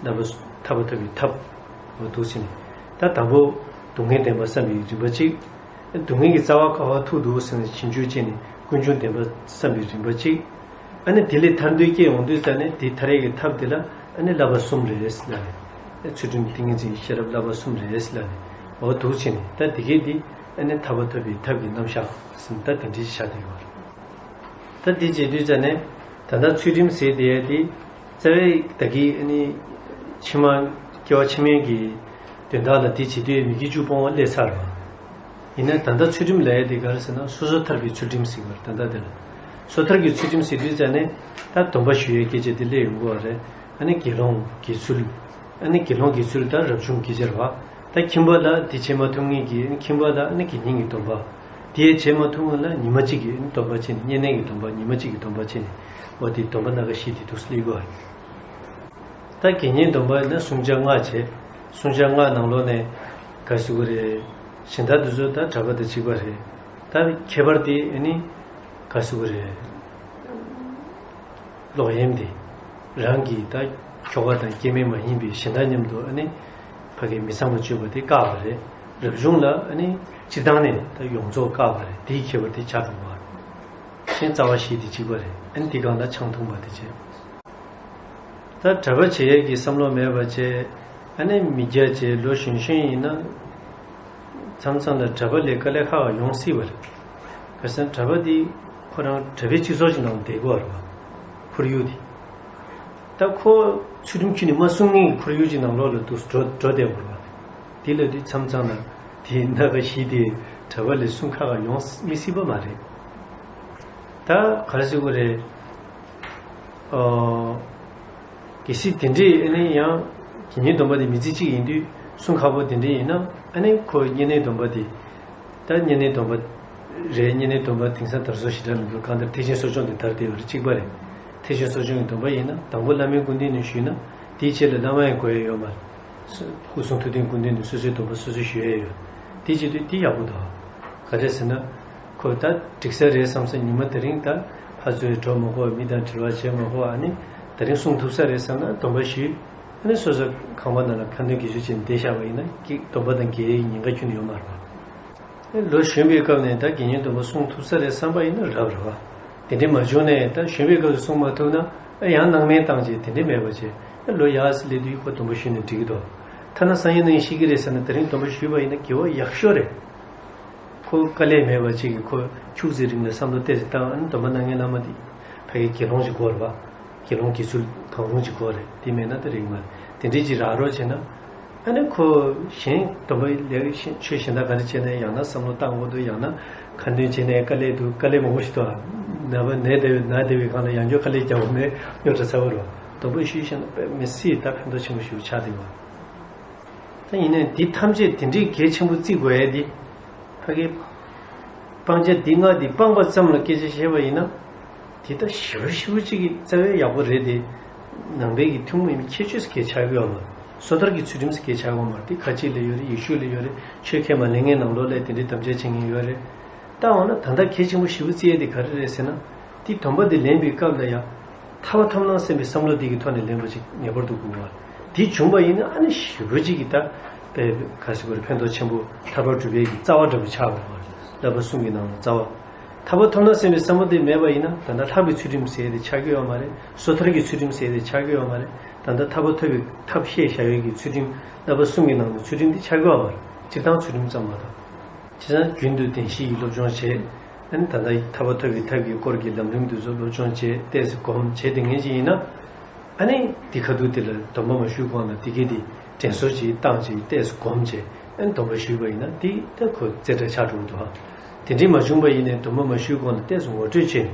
ད་བསླབ་པ་ཐར་པ་ཐོབ་པའི་ཐབས་འོ་འདུག་ཟེར་ནས་ད་དང་པོ་སྡུག་བསྔལ་བདེན་པ་བསམ་པའི་རིམ་པ་གཅིག་སྡུག་བསྔལ་གྱི་རྩ་བ་ག་པར་ཐུག་འདུག་ཟེར་ནས་ཞིབ་འཇུག་བྱས་ནས་ཀུན་འབྱུང་བདེན་པ་བསམ་པའི་རིམ་པ་གཅིག་ཨ་ནི་དེ་ལས་ཐར་འདོད་སྐྱེ་ཡོང་དུས་ཙ་ནས་དེ་ཐར་ཡས་ཀྱི་ཐབས་དེ་ལ་ཨ་ནི་བསླབ་པ་གསུམ་རེད་ལབ་ནས། ཚུལ་ཁྲིམས་ཏིང་ངེ་འཛིན་ཤེས་རབ་བསླབ་པ་གསུམ་རེད་ལབ་ནས། འོ་འདུག་བྱས་ནས་ད་དེ་གས་འདི་ཨ་ནི་ཐར་པ་ཐོབ་པའི་ཐབས་ཀྱི་རྣམ་གཞག་ཟེར་ད་དེ་འདྲའི་ཆ་དེ་ཡོད་རེད། ད་དེ་བྱེད་དུས་ཙ་ནས་ད་ལྟ་ཚུལ་ཁྲིམས་ཟེར་དེ་ཡས་དེ། རྩ་བའི་ད་གི་ཨ་ནི་ཕྱི་མ་སྐྱེ་བ་ཕྱི་མའི་གི་དོན་དག་ལ་དེ་བྱེད་དུས་མི་དགེ་བཅུ་སྤོང་བ་སླེབས་ཚར་བ། ཡིན་ན་ད་ལྟ་ཚུལ་ཁྲིམས་ལབ་ཡ་དེ་ག་རེ་ཟེར་ན་སོ་སོ་ཐར་པའི་ཚུལ་ཁྲིམས་ཟེར་བ་རེད། ད་ལྟ་དེ་ལ་ སོ་ཐར་གྱི་ཚུལ་ཁྲིམས་ཟེར་དུས་ཙ་ནས་ད་སྡོམ་པ་ཞུ་ཡའི་སྐད་ཆ་དེ་སླེབས་ཡོང་གི་ཡོད་རེད། ཨ་ནི་དགེ་སློང་དགེ་ཚུལ། ཨ་ནི་དགེ་སློང་དགེ་ཚུལ་ད་རབ་བྱུང་དགེ་བྱེད་རེད་བ། ད་ཁྱིམ་པ་ལ་དེ་བྱེད་མ་ཐུབ་མཁན་གྱི་ཨ་ནི་ཁྱིམ་པ་ལ་ཨ་ནི་དགེ་བསྙེན་གྱི་སྡོམ་པ། དེ་བྱེད་མ་ཐུབ་མཁན་ལ་ཉི་མ་གཅིག་གི་ཨ་ནི་སྡོམ་པ་བྱས་ནས་བསྙེན་གནས་ཀྱི་སྡོམ་པ་ཉི་མ་གཅིག་གི་སྡོམ་པ་བྱས་ནས་འོ་དེ་སྡོམ་པ་སྣ་ཁ་བཞི་དེ་འདུག་སེ་སླེབས་ཀྱི་ཡོད་རེད། ད་དགེ་བསྙེན་སྡོམ་པ་ཡིན་ན་བསྲུང་བྱ་ལྔ་བྱས། བསྲུང་བྱ་ལྔ་ནང་ལོགས་ནས་ག་ཟེར་དགོས་རེད། གཞན་དག་དེ་ཚོ་ད་གྲྭ་པ་དང་གཅིག་པ་རེད། ད་ཁྱད་པར་དེ་ཨ་ནི་ག་ཟེར་དགོས་རེད། ལོག་གཡེམ་དེ་རང་གི་ད་ཁྱོ་ག་དང་སྐྱེ་དམན་མ་ཡིན་པའི་གཞན་དག་མཉམ་དུ་ཨ་ནི་ཕ་གི་མི་ཚངས་པ་སྤྱོད་པ་དེ་བཀག་པ་རེད། རབ་བྱུང་ལ་ཨ་ནི་སྤྱིར་བཏང་ནས་ད་ཡོངས་རྫོགས་བཀག་པ་རེད། དེའི་ཁྱད་པར་དེ་ཆགས་འགྲོ་བ་རེད། གཞན་རྩ་བ་བཞི་དེ་གཅིག་པ་རེད། ཨ་ནི་དེ་སྒང་ལ་ཆང་འཐུང་བ་དེ་བྱས། ད་གྲྭ་པ་བྱེད་ཡས་ཀྱི་བསམ་བློ་མེད་པ་བྱས། ཨ་ནི་མི་སྐྱ་བྱས་ལོ་གཞོན་གཞོན་ཡིན་ན། མཚམས་མཚམས་ལ་གྲྭ་པ་ལས་དཀའ་ལས་ཁག་ཡོང་སྲིད་པ་རེད། ག་ཟེར་ན་གྲྭ་པ་འདི་ཁོ་རང་གྲྭ་པའི་སྤྱི་ཚོགས་ཀྱི་ནང་བསྡད་དགོས་པ་རེད་བ། ཁོར་ཡུག་འདི། ད་ཁོ་ཚུལ་ཁྲིམས་ཁྱོན་ནས་མ་སྲུང་མཁན་གྱི་ཁོར་ཡུག་ཅིག་ནང་ལོགས་ལ་འདུག་འགྲོ་འགྲོ་བསྡད་པ་རེད་བ། དེ་ལ་དུས་མཚམས་མཚམས་ལ་དེ་སྣ་ཁ་བཞི་དེ་གྲྭ་པ་ལས་སྲུང་ཁག་ཡོང་མི་སྲིད་པ་མ་རེད། ད་ག་རེ་ཟེར་དགོས་རེད། ཨོ། གལ་སྲིད་དེ་འདྲས་ཨ་ནི་ཡང་དགེ་བསྙེན་སྡོམ་པ་དེ་མི་ཚེ་གཅིག་ཡིན་དུས་སྲུང་ཁག་པོ་དེ་འདྲས་ཡིན་ན་ཨ་ནི་ཁོ་བསྙེན་གནས་སྡོམ་པ་དེ། ད་བསྙེན་གནས་སྡོམ་པ་རེད། བསྙེན་གནས་སྡོམ་པ་དེང་སང་དར་སྲོལ་ཞེ་དྲག་མི་འདུག་གང་ལྟར་ཐེག་ཆེན་གསོ་སྦྱོང་དེ་དར་བསྡད་ཡོད་རེད། གཅིག་པ་རེད། ཐེག་ཆེན་གསོ་སྦྱོང་གི་སྡོམ་པ་ཡིན་ན་དང་པོ་བླ་མའི་སྐུ་མདུན་ནས་ཞུས་ན་དེའི་རྗེས་ལ་བླ་མ་ཡང་དགོས་ཡ་ཡོད་མ་རེད། སྐུ་གསུང་ཐུགས་རྟེན་སྐུ་མདུན་ནས་སོ་སོའི་སྡོམ་པ་སོ་སོས་ཞུ་ཡ་ཡོད། དེ་བྱེད་དུས་དེ་ཡག་པོ་འདུག་ག་རེ་ཟེར་ན། ཁོ་ད་འགྲིག་ས་རེད་བསམ་ས་ཉི་མ་དེ་རིང་ད་ཕར་ཚུར་འགྲོ་མ་དགོས། མི་དང་འབྲེལ་བ་བྱེད་མ་དགོས། ཨ་ནི་དེ་རིང་སྲུང་ཐུབ་ས་རེད་བསམ་ན་སྡོམ་པ་ཞུས། ཨ་ནི་སོ་སོ་ཁང་པ་ནང་ལ་ཁ་འདོན་དགེ་སྦྱོར་བྱས་ནས་བསྡད་བཞག་པ་ཡིན་ན་ཀི་སྡོམ་པ་དང་འགལ་ཡའི་ཉེན་ཁ་ཁྱོན་ནས་ཡོད་མ་རེད་པ། ཨ་ནི་ལོ་གཞོན་པའི་སྐབས་ནས་ད་དགེ་བསྙེན་སྡོམ་པ་སྲུང་ཐུབ་ས་རེད་བསམ་པ་ཡིན་ན་རབ་རེད་པ། དེ་འདྲས་མ་བྱུང་ནས་ད་གཞོན་པའི་སྐབས་སུ་སྲུང་མ་ཐུབ་ན་ཨ་ཡང་སྣང་མེད་བཏང་བྱས་དེ་འདྲས་མེད་པ་བྱས། ཨ་ལོ་ཡག་སེ་སླེབས་དུས་ཁོ་སྡོམ་པ་ཞུས་ནས་འགྲིག་གི་འདུག་ཐ་ན་སང་ཉིན་གནངས་ཉིན་ཤི་གི་རེད་ཟེར་ན་དེ་རིང་སྡོམ་པ་ཞུས་པ་ཡིན་ན་དགེ་བ་ཡག་ཤོས་རེད། ཁོ་དཀའ་ལས་མེད་པ་ཅིག་གིས་ཁོ་ཁྱུག་ཙམ་རིང་ལ་བསམ་བློ་ཏོག་ཙམ་བཏང་། ཨ་ནི་སྡོམ་པ་གནང་མཁན་བླ་མ་དེ་ཕ་གི་དགེ་སློང་ཅིག་དགོས་རེད་པ། དགེ་སློང་དགེ་ཚུལ་གང་རུང་ཅིག་དགོས་རེད། དེ་མེད་ན་ད་རེད་མ་རེད། དེ་འདྲས་ཅིག་རག་རོགས་བྱས་ན། ཨ་ནི་ཁོ་གཞན་སྡོམ་པ་ལས་གཞན་ཆོས་གཞན་དག་ག་རེ་བྱས་ན་ཡང་ན་བསམ་བློ་བཏང་དགོས་འདུག་ཡང་ན་ཁ་འདོན་བྱས་ནས་དཀའ་ལས་འདུག་དཀའ་ལས་མང་པོ་ཞིག་འདུག་ནད་པ་ནད་བདེ་བའི་ནད་བདེ་བའི་སྒང་ལ་ཡང་བསྐྱར་དཀའ་ལས་རྒྱག་དགོས་མེད། རྙོག་དྲ་ཚ་བོ་རེད་པ། སྡོམ་པ་ཞུས་བྱས་ན་དཔེ་མི་སྲིད་ད་ཕན་ཐོགས་ཆེན་པོ་ཞིག་ཆགས་བསྡད་པ། ད་ཡིན་ནའི་འདི་ཐམས་ཅད་དེ་འདྲའི་གལ་ཆེན་པོ་བརྩི་དགོས་ཡ་འདི། ཕ་གི་སྤང་བྱ་འདི་ལྔ་འདི་སྤངས་པ་ཙམ་ལ་སྐད་ཆ་བཤད་པ་ཡིན་ན། དེ་ད་ཞེ་པོ་ཞེ་པོ་ཅིག་གི་རྩ་བའི་ཡག་པོ་རེད་དེ། ནང་པའི་གི་ཐུན་མོང་མ་ཡིན་པའི་ཁྱད་ཆོས་སུ་གལ་ཆགས་ཀྱི་ཡོད་མ་རེད། སོ་ཐར་གྱི་ཚུལ་ཁྲིམས་སུ་གལ་ཆགས་ཀྱི་ཡོད་མ་རེད། དེ་ཁ་ཆེ་ལ་ཡོད་རེད། ཡེ་ཤུ་ལ་ཡོད་རེད། ཆོས་ཁས་མ་ལེན་མཁན་ནང་ལོགས་ལ་དེ་འདྲའི་དམ་བཅའ་བྱེད་མཁན་ཡོད་རེད། ད་འོ་ན་ད་ལྟ་གལ་ཆེན་པོ་ཞེ་པོ་བརྩི་ཡ་དེ་ག་རེ་རེད་ཟེར་ན། དེ་སྡོམ་པ་དེ་ལེན་པའི་སྐབས་ལ་ཡང་། ཐར་པ་ཐོབ་ན་བསམ་པའི་བསམ་བློ་འདི་གི་ཐོག་ནས་ལེན་པ་ཅིག་ངེས་པར་དུ་དགོས་པ། འདི་བྱུང་པ་ཡིན་ན་ཨ་ནི་ཞེ་པོ་ཅིག་གི་ད་དཔེ་ག་ཟེར་དགོས་རེད། ཕན་ཐོགས་ཆེན་པོ་ཐར་པ་སྒྲུབ་པའི་གི་རྩ་བ་འདྲ་པོ་ཆགས་པ་རེད། བསླབ་པ་གསུམ་གྱི་ནང་ལ་རྩ་བ། ཐར་པ་ཐོབ་ན་བསམ་པའི་བསམ་བློ་དེ་མེད་པ་ཡིན་ན་ད་ལྟ་ལྷ་གི་ཚུལ་ཁྲིམས་ཟེར་ཡ་དེ་ཆགས་ཀྱི་ཡོད་མ་རེད། སོ་ཐར་གྱི་ཚུལ་ཁྲིམས་ཟེར་ཡ་དེ་ཆགས་ཀྱི་ཡོད་མ་རེད། ད་ལྟ་ཐར་པ་ཐོབ་པའི་ཐབས་ཤེས་བྱ་བའི་གི་ཚུལ་ཁྲིམས་བསླབ་པ་གསུམ་གྱི་ནང་ལ་ཚུལ་ཁྲིམས་དེ་ཆགས་ཀྱི་ཡོད་མ་རེད། སྤྱིར་བཏང་ཚུལ་ཁྲིམས་ཙམ་མ་གཏོགས། བྱས་ཙང་རྒྱུན་དུ་བདེན་བཞིའི་སློབ་སྦྱོང་བྱས། ཨ་ནི་ད་ལྟ་ཐར་པ་ཐོབ་པའི་ཐབས་ཀྱི་སྐོར་གྱི་ལམ་རིམ་འདི་ཚོ་སློབ་སྦྱོང་བྱས་ཏོག་ཙམ་སྒོམ་བྱས་བསྡད་མཁན་ཅིག་ཡིན་ན། ཨ་ནི་འདི་ཁ་ཐུག་དེ་ལ་སྡོམ་པ་མ་ཞུས་གོང་ལ་དེ་གས་དེ་དྲན་གསོ་ཅིག་བཏང་བྱས་ཏོག་ཙམ་སྒོམ་བྱས་ཨ་ནི་སྡོམ་པ་ཞུས་པ་ཡིན་ན་དེ་ད་ཁོ་རྩེ་གྲས་ཆགས་འགྲོ་གི་འདུག་ཨ། དེ་འདྲས་མ་བྱུང་པ་ཡིན་ནའི་སྡོམ་པ་མ་ཞུས་གོང་ལ་ཏོག་ཙམ་ངོ་སྤྲོད་བྱས་ནས་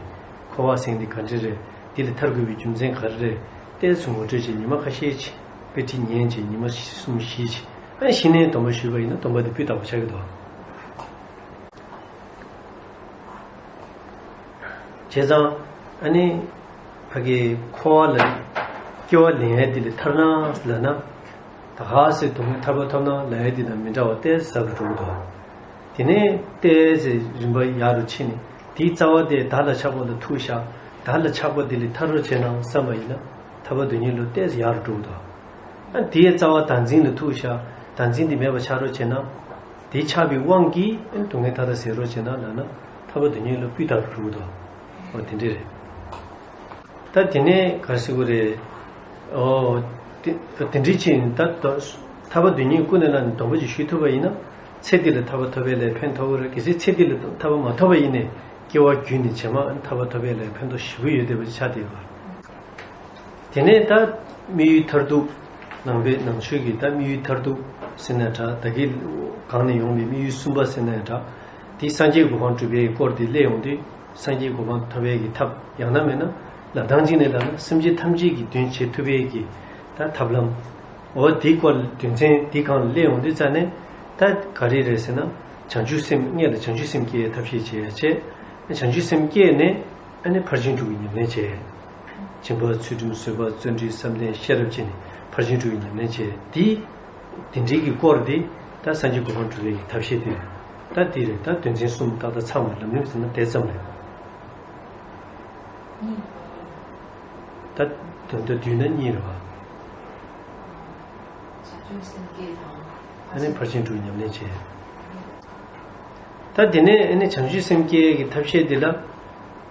འཁོར་བ་ཟེར་མཁན་འདི་ག་འདྲས་རེད། འདི་ལས་ཐར་དགོས་པའི་རྒྱུ་མཚན་ག་རེ་རེད། ཏོག་ཙམ་ངོ་སྤྲོད་བྱས་ཉི་མ་ཁ་ཤས་ཅིག་དཔེ་ཁྲིད་ཉན་བྱས་ཉི་མ་གསུམ་བཞི་ཅིག་ཨ་ནི་གཞི་ནས་སྡོམ་པ་ཞུས་པ་ཡིན་ན་སྡོམ་པ་དེ་སྤུས་དག་པོ་ཆགས་ཀྱི་འདུག་ཨ། བྱས་ཙང་ཨ་ནི་ཕ་གི་འཁོར་བ་ལ་སྐྱེ་བ་ལེན་ཡས་དེ་ལས་ཐར་ན་ལབ་ན། ད་ག་སེ་སྡུག་བསྔལ་ཐར་པ་ཐོབ་ན་ལབ་ཡས་དེ་དང་མི་འདྲ་བ་ཏོག་ཙམ་ཟབ་རུ་འགྲོ་གི་འདུག་དེ་ནས་ཏོག་ཙམ་རིམ་པ་ཡག་རུ་ཕྱིན་ནས་དེའི་རྩ་བ་དེ་བདག་ལ་ཆགས་པ་ལ་ཐུག་བཞག་བདག་ལ་ཆགས་པ་དེ་ལས་ཐར་རོགས་བྱས་ན་བསམ་པ་ཡིན་ན་ཐར་པ་དོན་གཉེར་ལོ་ཏོག་ཙམ་ཡག་རུ་འགྲོ་གི་འདུག་ཨ་དེའི་རྩ་བ་བདག་འཛིན་ལ་ཐུག་བཞག་བདག་འཛིན་དེ་མེད་པ་ཆགས་རོགས་བྱས་ན། དེ་ཆགས་པའི་དབང་གིས་ཨ་ནི་སྡུག་བསྔལ་མཐའ་དག་ཟད་རོགས་བྱས་ན་ལབ་ན་ཐར་པ་དོན་གཉེར་ལོ་སྤུས་དག་རུ་འགྲོ་གི་འདུག་འོ་དེ་འདྲས་རེད། ད་དེ་ནས་ག་རེ་ཟེར་དགོས་རེད། ཨོ། དེ་དེ་འདྲའི་ཕྱིན་ད་ད་ཐར་པ་དོན་གཉེར་ཀུན་ནས་ལ་ནི་སྡོམ་པ་ཅིག་ཞུ་ཐུབ་པ་ཡིན་ན་ཚེ་འདི་ལ་ཐར་པ་ཐོབ་པའི་ལས་ཕན་ཐོགས་ཀྱི་རེད། གལ་སྲིད་ཚེ་འདི་ལ་ཐར་པ་མ་ཐོབ་པ་ཡིན་ནའི་སྐྱེ་བ་རྒྱུན་ནས་རྗེས་མ་ཐར་པ་ཐོབ་པའི་ལས་ཕན་ཐོགས་ཞེ་པོ་ཡོད་བསྡད་པ་ཅིག་ཆགས་བསྡད་ཡོད་རེད། དེ་ནས་ད་དམིགས་ཡུལ་མཐར་ཐུག་ནང་པའི་ནང་ཆོས་ཀྱི་ད་དམིགས་ཡུལ་མཐར་ཐུག་ཟེར་ན་འདྲ། ད་གིན་གང་ནས་ཡོང་བའི་དམིགས་ཡུལ་གསུམ་པ་ཟེར་ན་འདྲ། དེ་སངས་རྒྱས་གོ་འཕང་སྒྲུབ་པའི་སྐོར་དེ་སླེབས་ཡོང་དུས། སངས་རྒྱས་གོ་འཕང་ཐོབ་པའི་གི་ཐབས། ཡང་ན་མེད་ན་ལབ་སྟངས་གཅིག་ནས་ལབ་ན་སེམས་ཅན་ཐམས་ཅད་ཀྱི་དོན་བྱེད་ཐུབ་པའི་གི་ད་ཐབས་ལམ། འོ་དེའི་སྐོར་དོན་ཚན་དེའི་སྒང་ལ་སླེབས་ཡོང་དུས་ཙ་ནས་ད་ག་རེ་རེད་ཟེར་ན། བྱང་ཆུབ་སེམས། སྔོན་ལ་བྱང་ཆུབ་སེམས་སྐྱེ་ཐབས་ཤེས་བྱེད་ཡ་བྱས། བྱང་ཆུབ་སེམས་སྐྱེས་ནས་ཨ་ནི་ཕར་ཕྱིན་དྲུག་གི་ཉམས་ལེན་བྱས། སྦྱིན་པ་ཚུལ་ཁྲིམས་བཟོད་པ་བརྩོན་འགྲུས་བསམ་གཏན་ཤེས་རབ་བཅས་ནས་ཕར་ཕྱིན་དྲུག་གི་ཉམས་ལེན་བྱས། དེ་དེ་འདྲའི་གི་སྐོར་དེ་ད་སངས་རྒྱས་གོ་འཕང་སྒྲུབ་པའི་གི་ཐབས་ཤེས་དེ་རེད། ད་དེ་རེད། ད་དོན་ཚན་གསུམ་ཏག་ཏག་ཚང་བ། ལམ་རིམ་ཟེར་ན་དེ་ཙམ་རེད། ད་དོན་དུ་བསྡུས་ན་གཉིས་རེད་བ། བྱང་ཆུབ་སེམས་བསྐྱེད་དང་། ཨ་ནི་ཕར་ཕྱིན་དྲུག་ཉམས་ལེན་བྱས། ད་དེ་ནས་ཨ་ནི་བྱང་ཆུབ་སེམས་བསྐྱེད་ཀྱི་ཐབས་ཤེས་འདི་ལ།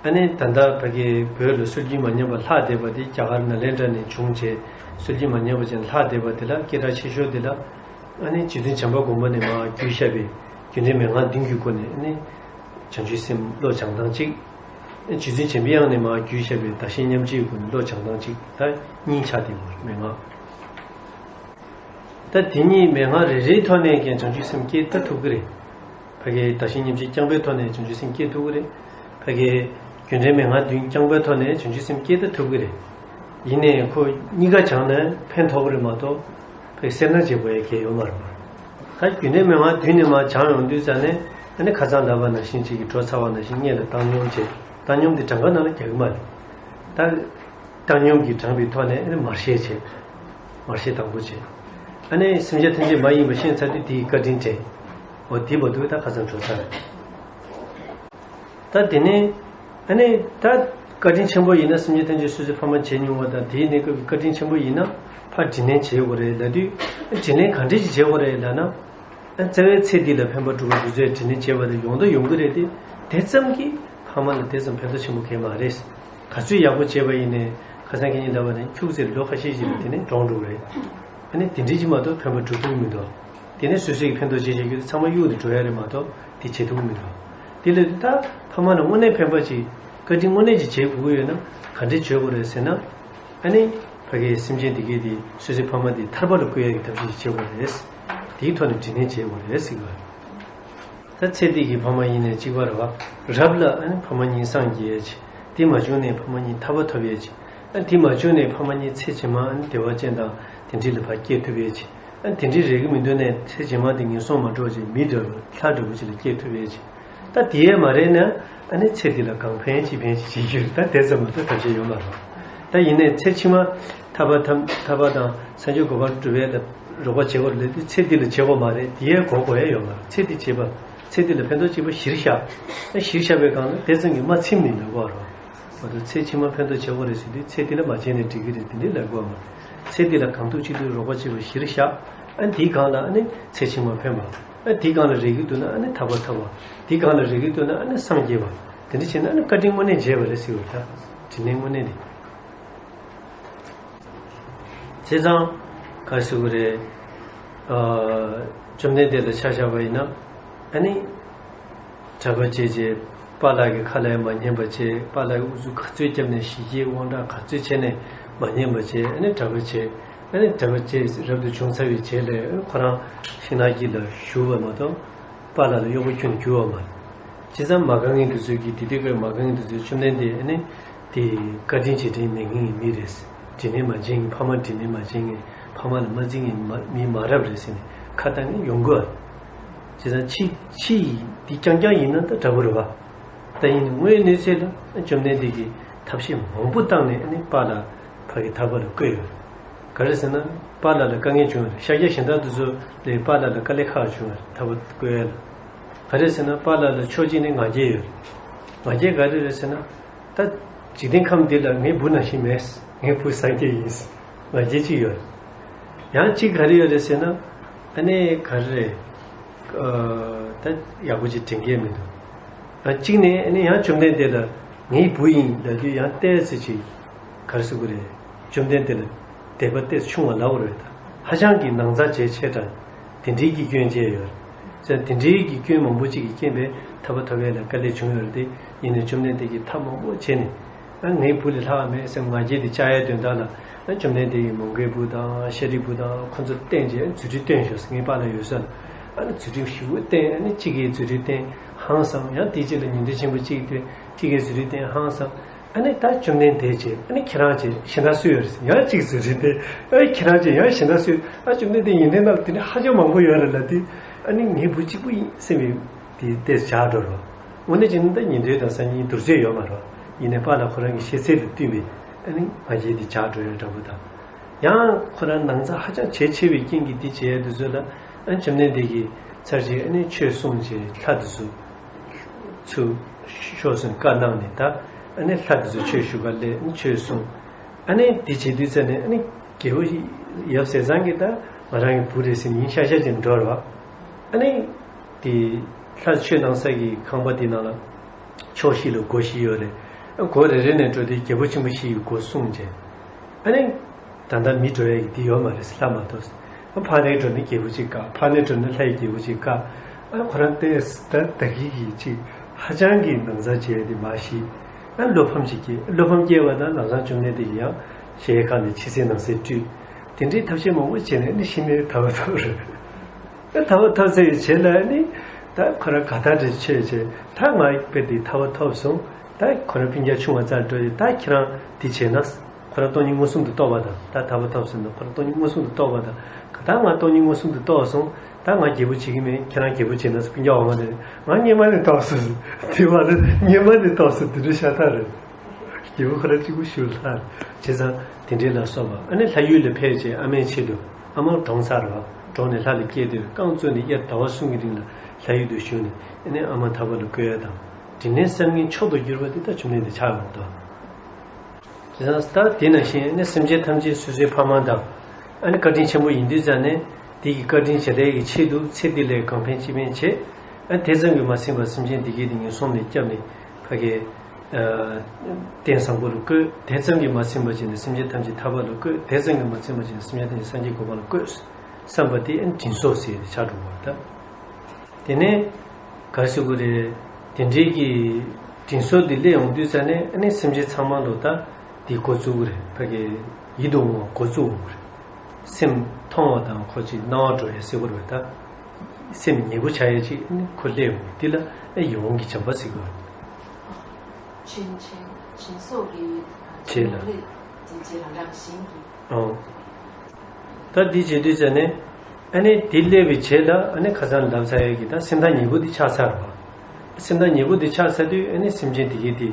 ཨ་ནི་ད་ལྟ་ཕ་གི་བོད་ལ་སྲོལ་རྒྱུན་མ་ཉམས་པ་ལྷག་བསྡད་པ་དེ་རྒྱ་གར་ནཱ་ལེནྡྲ་ནས་བྱུང་བྱས། སྲོལ་རྒྱུན་མ་ཉམས་པ་ཅན་ལྷག་བསྡད་པ་དེ་ལ་སྐད་གྲགས་ཆེ་ཤོས་དེ་ལ། ཨ་ནི་རྗེ་བཙུན་བྱམས་པ་མགོན་པོ་ནས་མར་བརྒྱུད་བཞག་པའི་རྒྱུ་འབྲས་མན་ངག་བདུན་གྱི་སྒོ་ནས། ཨ་ནི་བྱང་ཆུབ་སེམས་བློ་སྦྱང་སྟངས་གཅིག། རྗེ་བཙུན་འཇམ་པའི་དབྱངས་ནས་མར་བརྒྱུད་བཞག་པའི་བདག་གཞན་མཉམ་བརྗེའི་སྒོ་ནས་བློ་སྦྱང་སྟངས་གཅིག། ད་གཉིས་ཆགས་བསྡད་ཡོད་རེད། མན་ངག་ད་དེ་གཉིས་མན་ངག་རེ་རེའི་ཐོག་ནས་ཀྱང་བྱང་ཆུབ་སེམས་སྐྱེ་ད་ཐུབ་ཀྱི་རེད། ཕ་གིའི་བདག་གཞན་མཉམ་བརྗེ་རྐྱང་པའི་ཐོག་ནས་བྱང་ཆུབ་སེམས་སྐྱེ་ཐུབ་ཀྱི་རེད། ཕ་གིའི་རྒྱུ་འབྲས་མན་ངག་བདུན་རྐྱང་པའི་ཐོག་ནས་བྱང་ཆུབ་སེམས་སྐྱེ་ད་ཐུབ་ཀྱི་རེད། ཡིན་ནའི་ཁོ་གཉིས་ཀ་སྦྱངས་ནས་ཕན་ཐོགས་ཀྱི་རེད་མ་གཏོགས། ཕ་གི་སེར་སྣ་བྱེད་དགོས་ཡ་གལ་ཡོད་མ་རེད་པ། ད་རྒྱུ་འབྲས་མན་ངག་བདུན་ནས་མར་སྦྱངས་ཡོང་དུས་ཙ་ནས། ཨ་ནི་ཁ་སང་ལབ་པ་ནང་བཞིན་ཅིག་གི་གྲོ་ཚ་བ་ནང་བཞིན་སྔོན་ལ་བཏང་སྙོམས་བྱས། བཏང་སྙོམས་དེ་གྲངས་ཀ་ནང་ལ་རྒྱག་གི་མ་རེད། ད། བཏང་སྙོམས་ཀྱིས་དྲངས་པའི་ཐོག་ནས་ཨ་ནི་མར་བཤད་བྱས། མར་བཤད་དང་པོ་བྱས། ཨ་ནི་སེམས་ཅན་ཐམས་ཅད་མ་ཡིན་པ་ཤེས་ཚར་དུས་དེའི་བཀའ་དྲིན་དྲན། འོ་དེ་བར་དུ་ད་ཁ་སང་གྲོ་ཚ་རེད། ད་དེ་ནས་ཨ་ནི་ད་བཀའ་དྲིན་ཆེན་པོ་ཡིན་ན། སེམས་ཅན་ཐམས་ཅད་སོ་སོའི་ཕ་མ་བྱས་མྱོང་བ་དང་། དེའི་གནས་སྐབས་ཀྱི་བཀའ་དྲིན་ཆེན་པོ་ཡིན་ན། ཕར་དྲིན་ལན་འཇལ་དགོས་རེད་ལབ་དུས། དྲིན་ལན་ག་འདྲ་ཞིག་འཇལ་དགོས་རེད་ལབ་ན། རྩ་བའི་ཚེ་འདི་ལ་ཕན་པ་སྒྲུབ་པར་འདུག་ཟེར་དྲིན་ལན་འཇལ་བ་དེ་ཡོང་དང་ཡོང་གི་རེད་དེ། དེ་ཙམ་གྱིས་ཕ་མ་ལ་དེ་ཙམ་ཕན་ཐོགས་ཆེན་པོ་གང་ཡང་མ་རེད། ག་ཚོད་ཡག་པོ་བྱས་པ་ཡིན་ནའི། ཁ་སང་ཁ་ཉིན་ལབ་པ་ནང་བཞིན་ཁྱུག་ཙམ་ལོ་ཁ་ཤས་ཤིག་ལ་དེ་ནས་གྲོངས་འགྲོ་གི་རེད། ཨ་ནི་དེ་འདྲ་ཅིག་མ་གཏོགས་ཕན་པ་སྒྲུབ་ཐུབ་ཀྱི་མི་འདུག་དེ་ནས་སོ་སོས་ཕན་ཐོགས་ཅིག་བྱེད་རྒྱུ་དེ་ཚང་མ་གཡུག་ཏུ་འགྲོ་ཡ་རེད་མ་གཏོགས་དེ་བྱེད་ཐུབ་ཀྱི་མི་འདུག་དེ་ལས་ད་ཕ་མ་ལ་དངོས་གནས་ཕན་པ་ཅིག་བཀའ་དྲིན་དངོས་གནས་ཅིག་འཇལ་དགོས་ཀྱི་ཡོད་ན་ག་འདྲས་བྱེད་དགོས་རེད་ཟེར་ན། ཨ་ནི་ཕ་གིའི་སེམས་ཅན་དེ་གའི་དེ་སོ་སོའི་ཕ་མ་དེ་ཐར་པ་ལ་བཀོད་ཡ་གི་ཐབས་ཤེས་ཤིག་བྱེད་དགོས་རེད། དེའི་ཐོག་ནས་དྲིན་ལན་འཇལ་དགོས་རེད་ཟེར་གི་ཡོད། ད་ཚེ་འདི་གི་ཕ་མ་ཡིན་ནའི་གཅིག་པ་རེད་བ། རབ་ལ་ཨ་ནི་ཕ་མ་གཉིས་སངས་རྒྱས་ཡ་ཆེ། དེ་མ་བྱུང་ནའི་ཕ་མ་གཉིས་ཐར་པ་ཐོབ་ཡ་ཆེ། ཨ་ནི་དེ་མ་བྱུང་ནའི་ཕ་མ་གཉིས་ཚེ་ཕྱི་མ་ཨ་ནི་བདེ་བ་ཅན་དང་དེ་འདྲ་ལ་ཕར་སྐྱེ་ཐུབ་ཡ་ཆེ། ཨ་ནི་དེ་འདྲ་རེག་གི་མི་འདུག་ནའི་ཚེ་ཕྱི་མ་དེ་ངན་སོང་མ་འགྲོ་བྱས་མི་འདྲ་བོ་ལྷ་འདྲ་བོ་ཅིག་ལ་སྐྱེ་ཐུབ་ཡ་ཆེ། ད་དེ་ཡས་མ་རེད་ན། ཨ་ནི་ཚེ་འདི་ལ་གང་ཕན་ཅི་ཕན་ཅིག་བྱེད་རྒྱུ་རེད། ད་དེ་ཙམ་མ་གཏོགས་ཐབས་ཤེས་ཡོད་མ་རེད། ད་ཡིན་ནའི་ཚེ་ཕྱི་མ་ཐར་པ་ཐམ་ཐར་པ་དང་སངས་རྒྱས་གོ་འཕང་སྒྲུབ་པའི་ལ་རོགས་པ་བྱེད་དགོས་རེད་ལབ་དུས། ཚེ་འདི་ལ་བྱེད་དགོས་མ་རེད། དེ་ཡས་གོ་དགོས་ཡ་ཡོད་མ་རེད། ཚེ་འདི་བྱེད་པ། ཚེ་འདི་ལ་ཕན་ཐོགས་བྱེད་པ་གཞིར་བཞག་ཨ་གཞིར་བཞག་པའི་སྒང་ལ་དེ་ཙམ་གྱིས་མ་ཚིམ་ནས་ལབ་དགོས་རེད། མ་གཏོགས་ཚེ་ཕྱི་མ་ཕན་ཐོགས་བྱེད་དགོས་རེད་ཟེར་དུས་ཚེ་འདི་ལ་མ་བྱས་ནས་འགྲིག་གི་རེད་དེ་འདྲ་ལབ་དགོས་མ་རེད། ཚེ་འདི་ལ་གང་ཐུབ་ཅི་ཐུབ་རོགས་པ་བྱེད་པ་གཞིར་བཞག་ཨ་ནི་དེའི་སྒང་ལ་ཨ་ནི་ཚེ་ཕྱི་མ་ཕན་པ། ཨ་དེའི་སྒང་ལ་རེག་གི་འདུག་ན་ཨ་ནི་ཐར་པ་ཐོབ་པ། དེའི་སྒང་ལ་རེག་གི་འདུག་ན་ཨ་ནི་སངས་རྒྱས་པ། དེ་འདྲ་བྱས་ན་ཨ་ནི་བཀའ་དྲིན་དངོས་གནས་འཇལ་བ་རེད་ཟེར་བ་ད། དྲིན་ལན་དངོས་གནས་རེད། བྱས་ཙང་ག་རེ་ཟེར་དགོས་རེད། ཨ། བཅོམ་ལྡན་འདས་ལ་ཆ་བཞག་པ་ཡིན་ན། ཨ་ནི། གྲྭ་པ་བྱས་བྱས། པཱ་ལགས་ཀྱི་ཁ་ལ་ཡང་མ་ཉན་པ་བྱས། པཱ་ལགས་ཀྱིས་ཨུ་ཚུགས་ག་ཚོད་བརྒྱབ་ནས་ཞི་རྒྱས་དབང་དྲག་ག་ཚོད་བྱས་ནས་མ་ཉན་པ་བྱས། ཨ་ནི་གྲྭ་པ་བྱས། ཨ་ནི་གྲྭ་པ་བྱས་རབ་ཏུ་བྱུང་ཚར་བའི་རྗེས་ལ་ཁོ་རང་ཤིང་ནགས་དཀྱིལ་ལ་བཞུགས་པ་མ་གཏོགས། པཱ་ལགས་ལ་གཡོག་པོ་ཁྱོན་ནས་གྱུར་བ་མ་རེད། བྱས་ཙང་མ་དགའ་མཁན་དེ་ཚོས་ཀྱིས། དེ་དུས་ཀྱི་མ་དགའ་མཁན་དེ་ཚོས་བཅོམ་ལྡན་འདས་ཨ་ནི་དེ་བཀའ་དྲིན་རྗེས་དྲན་མེད་མཁན་གྱི་མི་རེད། དྲིན་ལན་མ་འཇལ་མཁན། ཕ་མ་དྲིན་ལན་མ་འཇལ་མཁན། ཕ་མ་ལ་མ་བརྩི་མཁན་མ་མི་མ་རབས་རེད་ཟེར་ནས་ཁ་བཏང་མཁན་ཡོང་གི་ཡོད་རེད། བྱས་ཙང་ཕྱི་ཕྱི་ཡི་འདི་རྐྱང་རྐྱང་ཡིན་ན་ད་འདྲ་པོ་རེད་བ། ད་ཡིན་ནའི་དངོས་ཡོད་གནས་ཚུལ་ལ་བཅོམ་ལྡན་འདས་ཀྱིས་ཐབས་ཤེས་མང་པོ་བཏང་ནས་ཨ་ནི་པཱ་ལགས་ཕ་གི་ཐར་པ་ལ་བཀོད་ཡོད་རེད། ག་རེ་ཟེར་ན། པཱ་ལགས་ལ་དཀའ་ངལ་བྱུང་བ་རེད། ཤཱཀྱ་གཞན་དག་དེ་ཚོ་ལས་པཱ་ལགས་ལ་དཀའ་ལས་ཁག་བྱུང་བ་རེད། ཐར་པ་བཀོད་ཡ་ལ། ག་རེ་ཟེར་ན། པཱ་ལགས་ལ་ཕྱོགས་གཅིག་ནས་ང་རྒྱལ་ཡོད་རེད། ང་རྒྱལ་ག་རེ་རེད་ཟེར་ན། ད་འཇིག་རྟེན་ཁམས་འདི་ལ་ངའི་བུ་ནང་བཞིན་མེད། ངའི་བུ་སངས་རྒྱས་ཡིན། ང་རྒྱལ་གཅིག་ཡོད་རེད། ཡང་གཅིག་ག་རེ་ཡོད་རེད་ཟེར་ན། ཨ་ནི་ག་རེ་རེད། ཨ། ད་ཡག་པོ་ཅིག་དྲན་གྱི་མི་འདུག་ཨ། གཅིག་ནས་ཨ་ནི་ཡང་བཅོམ་ལྡན་འདས་ལ་ངའི་བུ་ཡིན་ལབ་དུས་ཡང་ཏོག་ཙམ་ཅིག་ག་རེ་ཟེར་དགོས་རེད། བཅོམ་ལྡན་འདས་ལ་དད་པ་ཏོག་ཙམ་ཆུང་བ་ལབ་དགོས་རེད་ད། ཧ་ཅང་གི་ནང་ཚགས་བྱས་ཆེ་དྲགས་དེ་འདྲའི་གི་སྐྱོན་བྱས་ཡོད་རེད། ཙང་དེ་འདྲའི་གི་སྐྱོན་མང་པོ་ཅིག་གི་རྐྱེན་པས་ཐར་པ་ཐོབ་ཡ་ལ་དཀའ་ལས་བྱུང་ཡོད་རེད་དེ། ཡིན་ནའི་བཅོམ་ལྡན་འདས་ཀྱིས་ཐབས་མང་པོ་བྱས་ནས། ཨ། ངའི་བུ་ལས་ལྷག་མེད་སེམས་ང་རྒྱལ་དེ་བཅག་ཡའི་དོན་དག་ལ། ཨ། བཅོམ་ལྡན་འདས་ཀྱིས་མོའུ་འགལ་བུ་དང་ཤཱ་རིའི་བུ་དང་ཁོ་ཚོར་བསྟན་བྱས། རྫུ་འཕྲུལ་སྟོན་ཤོག་ཟེར། ངའི་པཱ་ལགས་ཡོད་ས་ལ། ཨ་ནི་རྫུ་འཕྲུལ་ཞེ་པོ་བསྟན། ཨ་ནི་གཅིག་གིས་རྫུ་འཕྲུལ་བསྟན། ཧ་ ཧང་སང་། ཡང་དེའི་རྗེས་ལ་ཉི་ཟླ་ཆེན་པོ་གཅིག་དེ་ཁྱི་གའི་བཟོ་རིག་བསྟན་ཧང་སང་། ཨ་ནི་ད་བཅོམ་ལྡན་འདས་ཀྱིས་ཨ་ནི་ཁྱེད་རང་ཀྱིས་གཞན་དག་སུ་ཡོད་རེད། ཡང་གཅིག་བཟོ་རིག་བསྟན། ཨ་ཁྱེད་རང་ཀྱིས་ཡང་གཞན་དག་སུ་ཡོད། ཨ་བཅོམ་ལྡན་འདས་ཉི་ཟླའི་ནང་ལ་དེ་འདྲ་ཧ་ཅང་མང་པོ་ཡོད་རེད་ལབ་དུས། ཨ་ནི་ངའི་བུ་གཅིག་པུ་ཡིན་སེམས་པའི་དེ་ཏོག་ཙམ་འཇགས་འགྲོ་རོགས། དངོས་གནས་བྱས་ན་ད་ཉི་ཟླའི་དང་སང་ཉིན་བསྡུར་ཚད་ཡོད་མ་རེད། ཡིན་ནའི་པཱ་ལགས་ཁོ་རང་གི་ཤེས་ཚད་ལ་བསྟུན་པའི་ཨ་ནི་ང་རྒྱལ་དེ་འཇགས་འགྲོ་ཡ་འདྲ་པོ་དང་། ཡང་ཁོ་རང་ནང་ཚ་ཧ་ཅང་བྱེད་ཆེ་བའི་རྐྱེན་གྱིས་འདི་བྱེད་ཡ་དེ་ཚོ་ལ། ཨ་བཅོམ་ལྡན་འདས་ཀྱིས་ཚར་གཅིག་ཨ་ནི་ཆོས་གསུངས་བྱས། ལྷ་དེ་ཚོ་ཚུར་ཤོག་ཟེར་བཀའ་གནང་ནས། ད་ཨ་ནི་ལྷ་དེ་ཚོ་ཆོས་ཞུ་ག་སླེབས། ཨ་ནི་ཆོས་གསུངས། ཨ་ནི་འདི་བྱེད་དུས་ཙ་ནས་ཨ་ནི་རྒྱལ་པོ་ཡབ་ཟས་གཙང་གིས་ད་ང་རང་གི་བུ་རེད་ཟེར་ནས་ཡིན་ཤག་ཤག་ཅིག་འགྲོ་རེད་བ། ཨ་ནི་དེ་ལྷ་ཆོས་གནང་ས་གི་ཁང་པ་དེ་ནང་ལ་ཕྱོགས་བཞི་ལ་སྒོ་བཞི་ཡོད་རེད། སྒོ་རེ་རེ་ནས་འགྲོ་དུས་རྒྱལ་པོ་ཆེན་པོ་བཞི་ཡི་སྒོ་སྲུང་བྱས། ཨ་ནི་ད་ལྟ་མི་འགྲོ་ཡ་གི་དེ་ཡོད་མ་རེད། ལྷ་མ་གཏོགས། ཕར་ནས་འགྲོ་ན་རྒྱལ་པོ་གཅིག་བཀག་ཕར་ནས་འགྲོ་ན་ལྷ་ཡི་རྒྱལ་པོ་གཅིག་བཀག་ཨ་ཁོ་རང་ཏོག་ཙམ་ད་ད་གི་གི་གཅིག་ཧ་ཅང་གི་ནང་ཚ་བྱས་ཏེ་མ་ཤི། ཨ་བློ་ཕམ་ཅིག་སྐྱེས། བློ་ཕམ་སྐྱེས་པ་དང་ལམ་སང་བཅོམ་ལྡན་འདས་ཀྱིས་ཡང་གཞལ་ཡས་ཁང་ནས་ཕྱི་གསལ་ནང་གསལ་སྤྲུལ། དེ་འདྲའི་ཐབས་ཤེས་མང་པོ་བྱས་ནས་ནི་ཤི་མེད་ཐར་པ་ཐོབ་རེད། ཨ་ཐར་པ་ཐོབ་ཚར་བའི་རྗེས་ལ་ནི་ད་ཁོ་རང་ག་ད་འདྲ་ཆོས་བྱས། ད་ང་དཔེ་འདི་ཐར་པ་ཐོབ་སོང་། ད་ཁོ་རང་སྤུན་ཀྱག་ཆུང་བ་ཙམ་འགྲོ་ཡི། ད་ཁྱེད་རང་འདི་བྱས་ན། ཁོ་རང་སྟོང་ཉིད་མངོན་སུམ་དུ་རྟོགས་པ་དང་། ད་ཐར་པ་ཐོབ་ཟིན་ན་ཁོ་རང་སྟོང་ཉིད་མངོན་སུམ་དུ་རྟོགས་པ་དང་། ད་ང་སྟོང་ཉིད་མངོན་སུམ་དུ་རྟོགས་སོང་། ད་ང་རྒྱལ་པོ་བྱེད་ཀྱི་མེད། ཁྱེད་རང་རྒྱལ་པོ་བྱེད་ན་ཟེར་སྤུན་ཀྱག་འོ་མ་རེད། ང་སྔོན་མ་ནས་རྟོགས་སོང་། དེ་བ་ནི་སྔོན་མ་ནས་རྟོགས་སོང་། དེ་འདྲ་ཤ་སྟག་རེད། རྒྱལ་པོ་ཁོ་རང་གཅིག་པུ་བཞུགས་ལྷ་བྱས་ཙང་དེ་འདྲའི་ལ་སོགས་པ། ཨ་ནི་ལྷ་ཡུལ་ལ་ཕེབས་བྱས་ཨ་མའི་ཆེད་དུ། ཨ་མ་གྲོངས་ཚར་བ། གྲོངས་ནས་ལྷ་ལ་སྐྱེས་དུས་རྐང་བཙུགས་ནས་དབྱར་ཟླ་བ་གསུམ་གྱི་རིང་ལ་ལྷ་ཡུལ་དུ་བཞུགས་ནས། ཨ་ནི་ཨ་མ་ཐར་པ་ལ་བཀོད་ཡ་དང་། དྲིན་ལན་གསབ་མཁན་མཆོག་ཏུ་གྱུར་པ་དེ་ད་བཅོམ་ལྡན་འདས་ཆགས་ཡོང་དོ། དེ་ཙང་ད་དེ་ནང་བཞིན་ནི་སེམས་ཅན་ཐམས་ཅད་སོ་སོའི་ཕ་མ་དང་། ཨ་ནི་བཀའ་དྲིན་ཆེན་པོ་ཡིན་དུས་ཙང་ནས་དེ་གི་བཀའ་དྲིན་བྱ་རའི་གི་ཆེད་དུ་ཚེ་འདི་ལས་གང་ཕན་ཅི་ཕན་བྱེད། ཨ་དེ་ཙམ་གྱིས་མ་ཟིན་པར་སེམས་ཅན་འདི་གའི་དེ་ངན་སོང་ནས་བསྐྱབས་ནས་ཕ་གི་ཨ་རྟེན་བཟང་པོ་ལ་བཀོད། དེ་ཙམ་གྱིས་མ་ཟིན་པར་བྱས་ནས་སེམས་ཅན་ཐམས་ཅད་ཐར་པ་ལ་བཀོད། དེ་ཙམ་གྱིས་མ་ཟིན་པར་བྱས་ནས་སེམས་ཅན་ཐམས་ཅད་སངས་རྒྱས་གོ་འཕང་ལ་བཀོད་བསམ་པ་དེ་ཨ་ནི་དྲིན་གཟོ་ཟེར་ཏེ་ཆགས་འགྲོ་བ་ད། དེ་ནས་ག་རེ་ཟེར་དགོས་རེད། དེ་འདྲའི་གི་དྲིན་གཟོ་འདི་སླེབས་ཡོང་དུས་ཙ་ནས་ཨ་ནི་སེམས་ཅན་ཚང་མ་ལོ་ད་འདི་འགོ་བཙུགས་རེད། ཕ་གི་ཡིད་དུ་འོང་བ་འགོ་བཙུགས་འོང་རེད། སེམས་མཐོང་བ་དང་ཁོ་ཅིག་སྣང་བ་འགྲོ་ཡ་ཟེར་དགོས་རེད་ད། སེམས་ཉེ་པོ་བྱ་ཡ་ཅིག་ཨ་ནི་ཁོ་སླེབས་ཡོང་འདི་ལ་ཨ་ཡིད་འོང་གི་བྱམས་པ་ཟེར་དགོས་རེད། ཆེན་ཆེན་ཆེན་སོགས་ཀྱི་བྱེད་ལ། ལས་ཀྱི་རྗེས་རང་རང་བཞིན་གྱི། ཨོ། ད་འདི་བྱེད་དུས་ཙ་ནས་ཨ་ནི་དེ་སླེབས་པའི་རྗེས་ལ་ཨ་ནི་ཁ་སང་ལབ་ཚར་ཡས་ཀྱི་ད་སེམས་ཐག་ཉེ་པོ་འདི་ཆགས་ཚར་བ། སེམས་ཐག་ཉེ་པོ་འདི་ཆགས་ཚར་དུས་ཨ་ནི་སེམས་ཅན་དེ་གའི་དེ་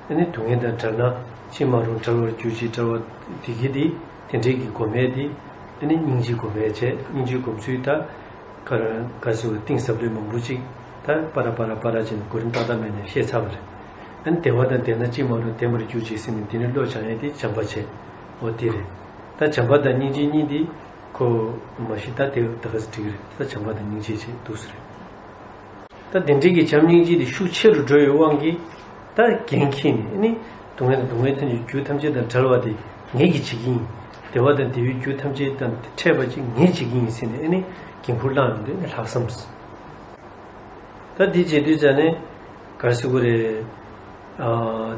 ཨ་ནི་སྡུག་བསྔལ་དང་བྲལ་ན་ཅི་མ་རུང་བྲལ་བར་གྱུར་ཅིག། བྲལ་བ་དེ་གའི་དེ་དེ་འདྲའི་གི་སྒོམ་ཡས་དེ་ཨ་ནི་སྙིང་རྗེའི་སྒོམ་ཡས་བྱས། སྙིང་རྗེའི་སྒོམ་ཚུལ་ད། ག་རེ་ག་ཟེར་བ་གཏིང་ཟབ་ལོས་མང་པོ་ཅིག་ད་པ་ར་པ་ར་པ་ར་བྱས་ནས་གོ་རིམ་ཏག་ཏག་མེད་ནས་བཤད་ཚར་བ་རེད། ཨ་ནི་བདེ་བ་དང་ལྡན་ན་ཅི་མ་རུང་ལྡན་པར་གྱུར་ཅིག་ཟེར་ནས་འདི་ནི་བློ་སྦྱང་ཡས་དེ་བྱམས་པ་བྱས། འོ་དེ་རེད། ད་བྱམས་པ་དང་སྙིང་རྗེ་གཉིས་འདི་ཁོ་མ་གཞི་ད་དེ་ད་ག་ཟེ་འགྲིག་གི་རེད། ད་བྱམས་པ་དང་སྙིང་རྗེ་བྱས་འདུག་ཟེར་རེད། ད་དེ་འདྲའི་གི་བྱམས་སྙིང་རྗེ་དེ་ཤུགས་ཆེ་རུ་འགྲོ་བའི་དབང་གིས་ད་འགན་འཁྱེར་ནས་ནི་སྡུག་བསྔལ་དང་སྡུག་བསྔལ་ཐམས་ཅད་རྒྱུ་ཐམས་ཅད་དང་བྲལ་བ་དེ་ངེད་ཀྱིས་བྱེད་ཀྱི་ཡིན། བདེ་བ་དང་བདེ་བའི་རྒྱུ་ཐམས་ཅད་དང་འཕྲད་པ་ཅིག་ངེད་བྱེད་ཀྱི་ཡིན་ཟེར་ནས་ཨ་ནི་འགན་ཁུར་བླངས་ཡོང་དུས་ཨ་ནི་ལྷག་བསམ། ད་འདི་བྱེད་དུས་ཙ་ནས་ག་རེ་ཟེར་དགོས་རེད། ཨ་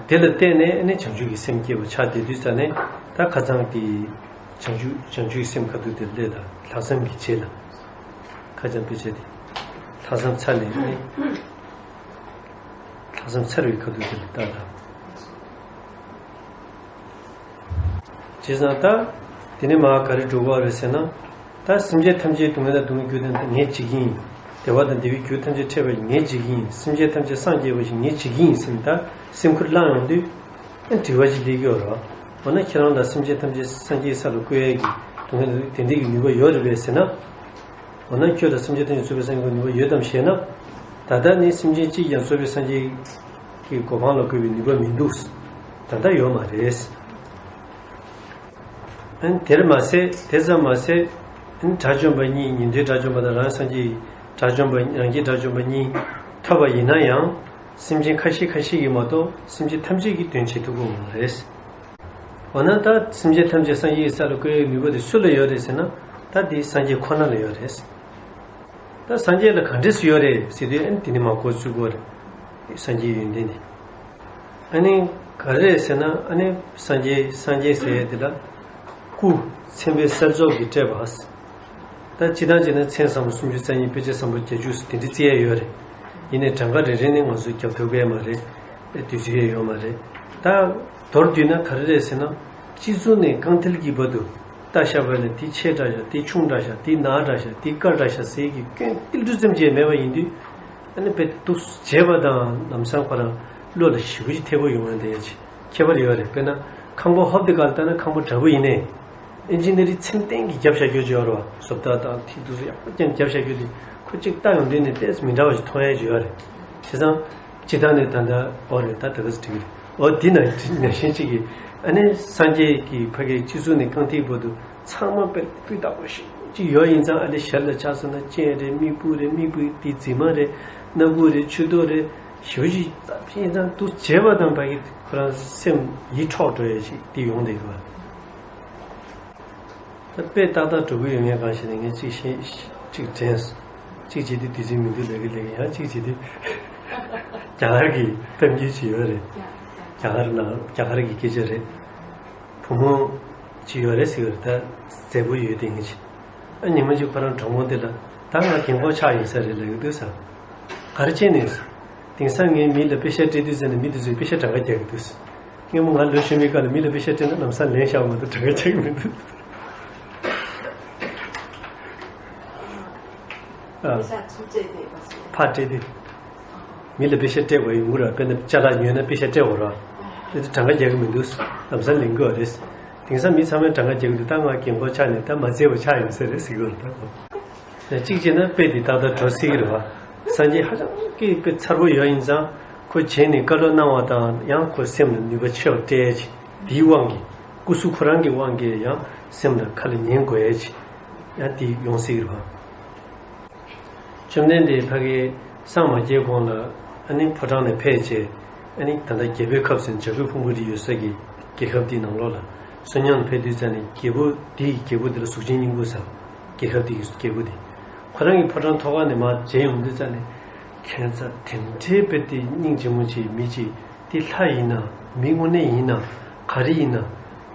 དེ་ལ་བརྟེན་ནས་ཨ་ནི་བྱང་ཆུབ་ཀྱི་སེམས་སྐྱེས་པ་ཆགས་བསྡད་དུས་ཙ་ནས་ད་ཁ་སང་གི་བྱང་ཆུབ་བྱང་ཆུབ་ཀྱི་སེམས་ཁ་ཐུག་དེ་སླེབས་དང་ལྷག་བསམ་གྱི་རྗེས་ལ། ཁ་བྱང་དཔེ་ཆ་དེ་ལྷག་བསམ་ཚར་ནས་ཨ་ནི། ལྷག་བསམ་ཚར་བའི་ཁ་ཐུག་དེ་ལ་ལྟ་དང་། བྱས་ཙང་ད། དེ་ནས་མར་ག་རེ་འགྲོ་གི་རེད་ཟེར་ན། ད་སེམས་ཅན་ཐམས་ཅད་སྡུག་བསྔལ་དང་སྡུག་བསྔལ་རྒྱུ་དེ་ངས་བྱེད་ཀྱི་ཡིན། བདེ་བ་དང་བདེ་བའི་རྒྱུ་ཐམས་ཅད་འཕྲད་པ་ངས་བྱེད་ཀྱི་ཡིན། སེམས་ཅན་ཐམས་ཅད་སངས་རྒྱས་པ་ཞིག་ངས་བྱེད་ཀྱི་ཡིན་ཟེར་ནས་ད་སེམས་ཁུར་བླངས་ཡོང་དུས། ཨ་དྲི་བ་ཞིག་སླེབས་ཀྱི་ཡོད་རེད་བ། འོ་ན་ཁྱེད་རང་ལ་སེམས་ཅན་ཐམས་ཅད་སངས་རྒྱས་ས་ལ་བཀོད་ཡས་ཀྱི་སྡུག་བསྔལ་དེ་འདྲའི་གི་ནུས་པ་ཡོད་རེད་པས་ཟེར་ན། འོ་ན་ཁྱོད་ལ་སེམས་ཅན་ཐམས་ཅད་གཙོ་བོའི་སངས་རྒྱས་ཀྱི་ནུས་པ་ཡོད་དམ་ཞེ་ན། ད་ལྟ་ནི་སེམས་ཅན་གཅིག་ཀྱང་གཙོ་བོའི་སངས་རྒྱས་ཀྱི་གོ་འཕང་ལ་བཀོད་པའི་ནུས་པ་མི་འདུག། ད་ལྟ་ཡོད་མ་རེད། ཨ་ནི་དེར་མ་ཟད་དེ་ཙམ་མ་ཟད། ཨ་ནི་དགྲ་བཅོམ་པ་གཉིས་ཉན་ཐོས་དགྲ་བཅོམ་པ་དང་རང་སངས་རྒྱས་དགྲ་བཅོམ་པ་རང་རྒྱལ་དགྲ་བཅོམ་པ་གཉིས་ཐོབ་པ་ཡིན་ན་ཡང་། སེམས་ཅན་ཁ་ཤས་ཁ་ཤས་ཀྱིས་མ་གཏོགས་སེམས་ཅན་ཐམས་ཅད་ཀྱི་དོན་བྱེད་ཐུབ་ཀྱི་ཡོད་མ་རེད། འོ་ན་ད་སེམས་ཅན་ཐམས་ཅད་སངས་རྒྱས་ཀྱི་ས་ལ་བཀོད་ཡའི་ནུས་པ་དེ་སུ་ལ་ཡོད་རེད་ཟེར་ན། ད་དེ་སངས་རྒྱས་ཁོ་ན་ལ་ཡོད་རེད། ད་སངས་རྒྱས་ལ་ག་འདྲས་སུ་ཡོད་རེད་ཟེར་དུས་ཨ་ནི་དེ་ནི་མ་གོ་ཚུལ་གོ་རེད། སངས་རྒྱས་ཡོན་ཏན་དེ། ཨ་ནི་ག་རེ་རེད་ཟེར་ན་ཨ་ནི་སངས་རྒྱས་སངས་རྒྱས་ཟེར་ཡ་དེ་ལ་སྐུ་མཚན་དཔེ་གསལ་རྫོགས་ཀྱིས་སྤྲས་པ། ད་སྤྱིར་བཏང་བྱས་ན་མཚན་བཟང་པོ་སུམ་ཅུ་རྩ་གཉིས་དཔེ་བྱད་བཟང་པོ་བརྒྱད་ཅུ་ཟེར་དེ་འདྲ་བརྩི་ཡ་ཡོད་རེད། ཡིན་ནའི་གྲངས་ཀ་རེ་རེ་ནས་ང་ཚོས་རྒྱབ་ཐུབ་ཀྱི་མ་རེད། དུས་ཚོད་ཡང་ཡོད་མ་རེད། ད་མདོར་བསྡུས་ན་ག་རེ་རེད་ཟེར་ན། སྤྱི་གཙུག་ནས་རྐང་མཐིལ་གྱི་བར་དུ་ལྟ་བཞག་པ་ལ་དེ་ཆེ་དྲགས་ཤག་དེ་ཆུང་དྲགས་ཤག་དེ་ནག་དྲགས་ཤག་དེ་དཀར་དྲགས་ཤག་ཟེར་གྱི་སྐྱོན་ཏིལ་འབྲུ་ཙམ་ཅིག་མེད་པ་ཡིན་དུས། ཨ་ནི་དཔེ་འདུག་བྱས་པ་དང་ལམ་སང་ཁོ་རང་བློ་ལ་ཞེ་པོ་ཅིག་ཐེ་བོ་ཡོང་ཡ་དེ་ཡ་ཅིག་ཁྱད་པར་ཡོད་རེད། དཔེར་ན་ཁང་པ་ཧོབ་དེ་ག་ལ་ལྟ་ན་ཁང་པ་འདྲ་པོ་ཡིན་ནའི། ཨིན་ཇི་ནི་རིང་ཚེམ་སྟེང་གི་རྒྱབ་བཞག་རྒྱུ་ཅིག་ཡོད་རེད་བ། བཟོ་ལྟ་དང་དེ་དུས་སུ་ཡག་པོ་ཀྱང་རྒྱབ་བཞག་རྒྱུ་དེ་ཁོ་གཅིག་ལྟ་ཡོང་དུས་ནས་ཏོག་ཙམ་མི་འདྲ་བ་ཞིག་མཐོང་ཡ་ཅིག་ཡོད་རེད། བྱས་ཙང་། སྤྱིར་བཏང་ནས་ད་ལྟ་འོ་རེད། ད་ད་ག་ཟེ་འགྲིག་གི་རེད། འོ་འདི་ན་ནང་བཞིན་གཅིག་གིས་ཨ་ནི་སངས་རྒྱས་ཀྱི་ཕ་གིའི་སྤྱི་གཙུག་ནས་རྐང་མཐིལ་བར་དུ་ཚང་མ་དཔེ་སྤུས་དག་པོ་ཞིག་ཅིག་ཡོད་ཡིན་ཙང་། ཨ་ནི་ཞར་ལ་ཆགས་སོང་ན་སྤྱན་རེད། མིག་སྤུ་རེད། མིག་སྤུ་དེ་རྫི་མ་རེད། སྣ་ཁུག་རེད། མཆུ་ཏོ་རེད། ཞེ་པོ་ཅིག་ཡིན་ཙང་འདུག་བྱས་པ་དང་ཕ་གི་ཁོ་རང་སེམས་ཡིད་འཕྲོག་འགྲོ་ཡ་ཞིག་དེ་ཡོང་བསྡད་ཡོད་པ། ད་དཔེ་ཏག་ཏག་འགྲོ་གི་ཡོད་མེད་གང་ཤེས་ནས་ངས་གཅིག་ཤེས། གཅིག་དྲན་སོང་། གཅིག་བྱེད་དུས་དུས་ཚོད་མི་འདུག་ལབ་ཀྱི་ལབ་ཀྱི། ཡང་གཅིག་བྱེད་དུས་རྒྱ་གར་གྱི་གཏམ་རྒྱུད་ཅིག་ཡོད་རེད། རྒྱ་གར་ནང་རྒྱ་གར་གྱི་སྐད་ཆ་རེད། བུ་མོ་ཅིག་ཡོད་རེད་ཟེར་གྱི་རེད། ད་མཛེས་པོ་ཡོད་དེ་ངེད་ཅིག་ཨ་ཉི་མ་ཅིག་ཁོ་རང་གྲོགས་མོ་དེ་ལ། ད་ང་རྒན་གོག་ཆགས་ཡིན་ས་རེད་ལབ་ཀྱི་འདུག་ཟེར། ག་རེ་བྱས་ནས། དེང་སང་ངས་མི་ལ་པེ་ཤ་སྤྲད་དུས་ཙམ་ནས་མི་དེ་ཚོས་པེ་ཤ་གྲངས་ཀ་རྒྱག་གི་འདུག་སྔོན་མ་ང་ལོ་གཞོན་པའི་སྐབས་ལ་མི་ལ་པེ་ཤ་སྤྲད་ན་ལམ་སང་ལེན་བཞག་པ་མ་གཏོགས་གྲངས་ཀ་རྒྱག་གི་མི་འདུག་ཨ། པེ་ཤ་ཚུར་སྤྲད་དེ་ཕར་སྤྲད་དེ། མི་ལ་པེ་ཤ་སྤྲད་དགོས་ཡོང་གི་རེད། དཔེར་ན་ཅ་ལག་ཉོས་ན་པེ་ཤ་སྤྲད་དགོས་རེད། དེ་ཚོ་གྲངས་ཀ་རྒྱག་གི་མི་འདུག་ལམ་སང་ལེན་དགོས་རེད། དེང་སང་མི་ཚང་མས་གྲངས་ཀ་རྒྱག་གི་འདུག་ད་ང་རྒན་གོག་ཆགས་ནས་ད་མ་མཛེས་པ་ཆགས་ཡོང་ས་རེད་ཟེར་གྱི་ཡོད་རེད་ད། གཅིག་བྱས་ན་དཔེ་འདི་ཏག་ཏག་འགྲོ་སྲིད་ཀྱི་རེད་བ། སངས་རྒྱས་ཧ་ཅང་གི་དཔེ་མཚར་པོ་ཡོད་ཡིན་ཙང་། ཁོ་བྱས་ནས་བཀའ་སློབ་གནང་བ་དང་། ཡང་ཁོ་སེམས་ལ་ནུས་པ་ཆེ་བ་སྤྲད་ཅིག་དེའི་དབང་གིས། སྐུ་གཟུགས་ཁོ་རང་གི་དབང་གིས་ཡང་སེམས་ལ་ཁ་ལ་ཉན་དགོས་ཡ་ཅིག་ཡང་དེ་ཡོང་སྲིད་ཀྱི་རེད་བ། བཅོམ་ལྡན་འདས་ཕ་གི་སངས་མ་རྒྱས་གོང་ལ་ཨ་ནི་ཕོ་བྲང་ནས་ཕེབས་བྱས། ཨ་ནི་ད་ལྟ་རྒྱལ་པོའི་ཁབ་ཟེར་ནས་བྱ་རྒོད་ཕུང་པོ་རི་ཡོད་ས་གི་རྒྱལ་ཁབ་དེའི་ནང་ལོགས་ལ་བསོད་སྙོམས་ཕེབས་དུས་ཙམ་ནས། རྒྱལ་པོ་དེ་ཡི་རྒྱལ་པོ་དེ་ལ་གཟུགས་ཅན་སྙིང་པོ་ཟེར། རྒྱལ་ཁབ་དེ་ཡི་རྒྱལ་པོ་དེ་ཁོ་རང་གི་ཕོ་བྲང་ཐོག་ཁ་ནས་མར་མཇལ་ཡོང་དུས་ཙམ་ནས། ཁྱེད་ཚོ་དེ་འདྲའི་དཔེ་དེ་སྙིང་རྗེ་མོ་ཅིག་མི་ཅིག་དེ་ལྷ་ཡིན་ན། མི་དངོས་གནས་ཡིན་ན། ག་རེ་ཡིན་ན།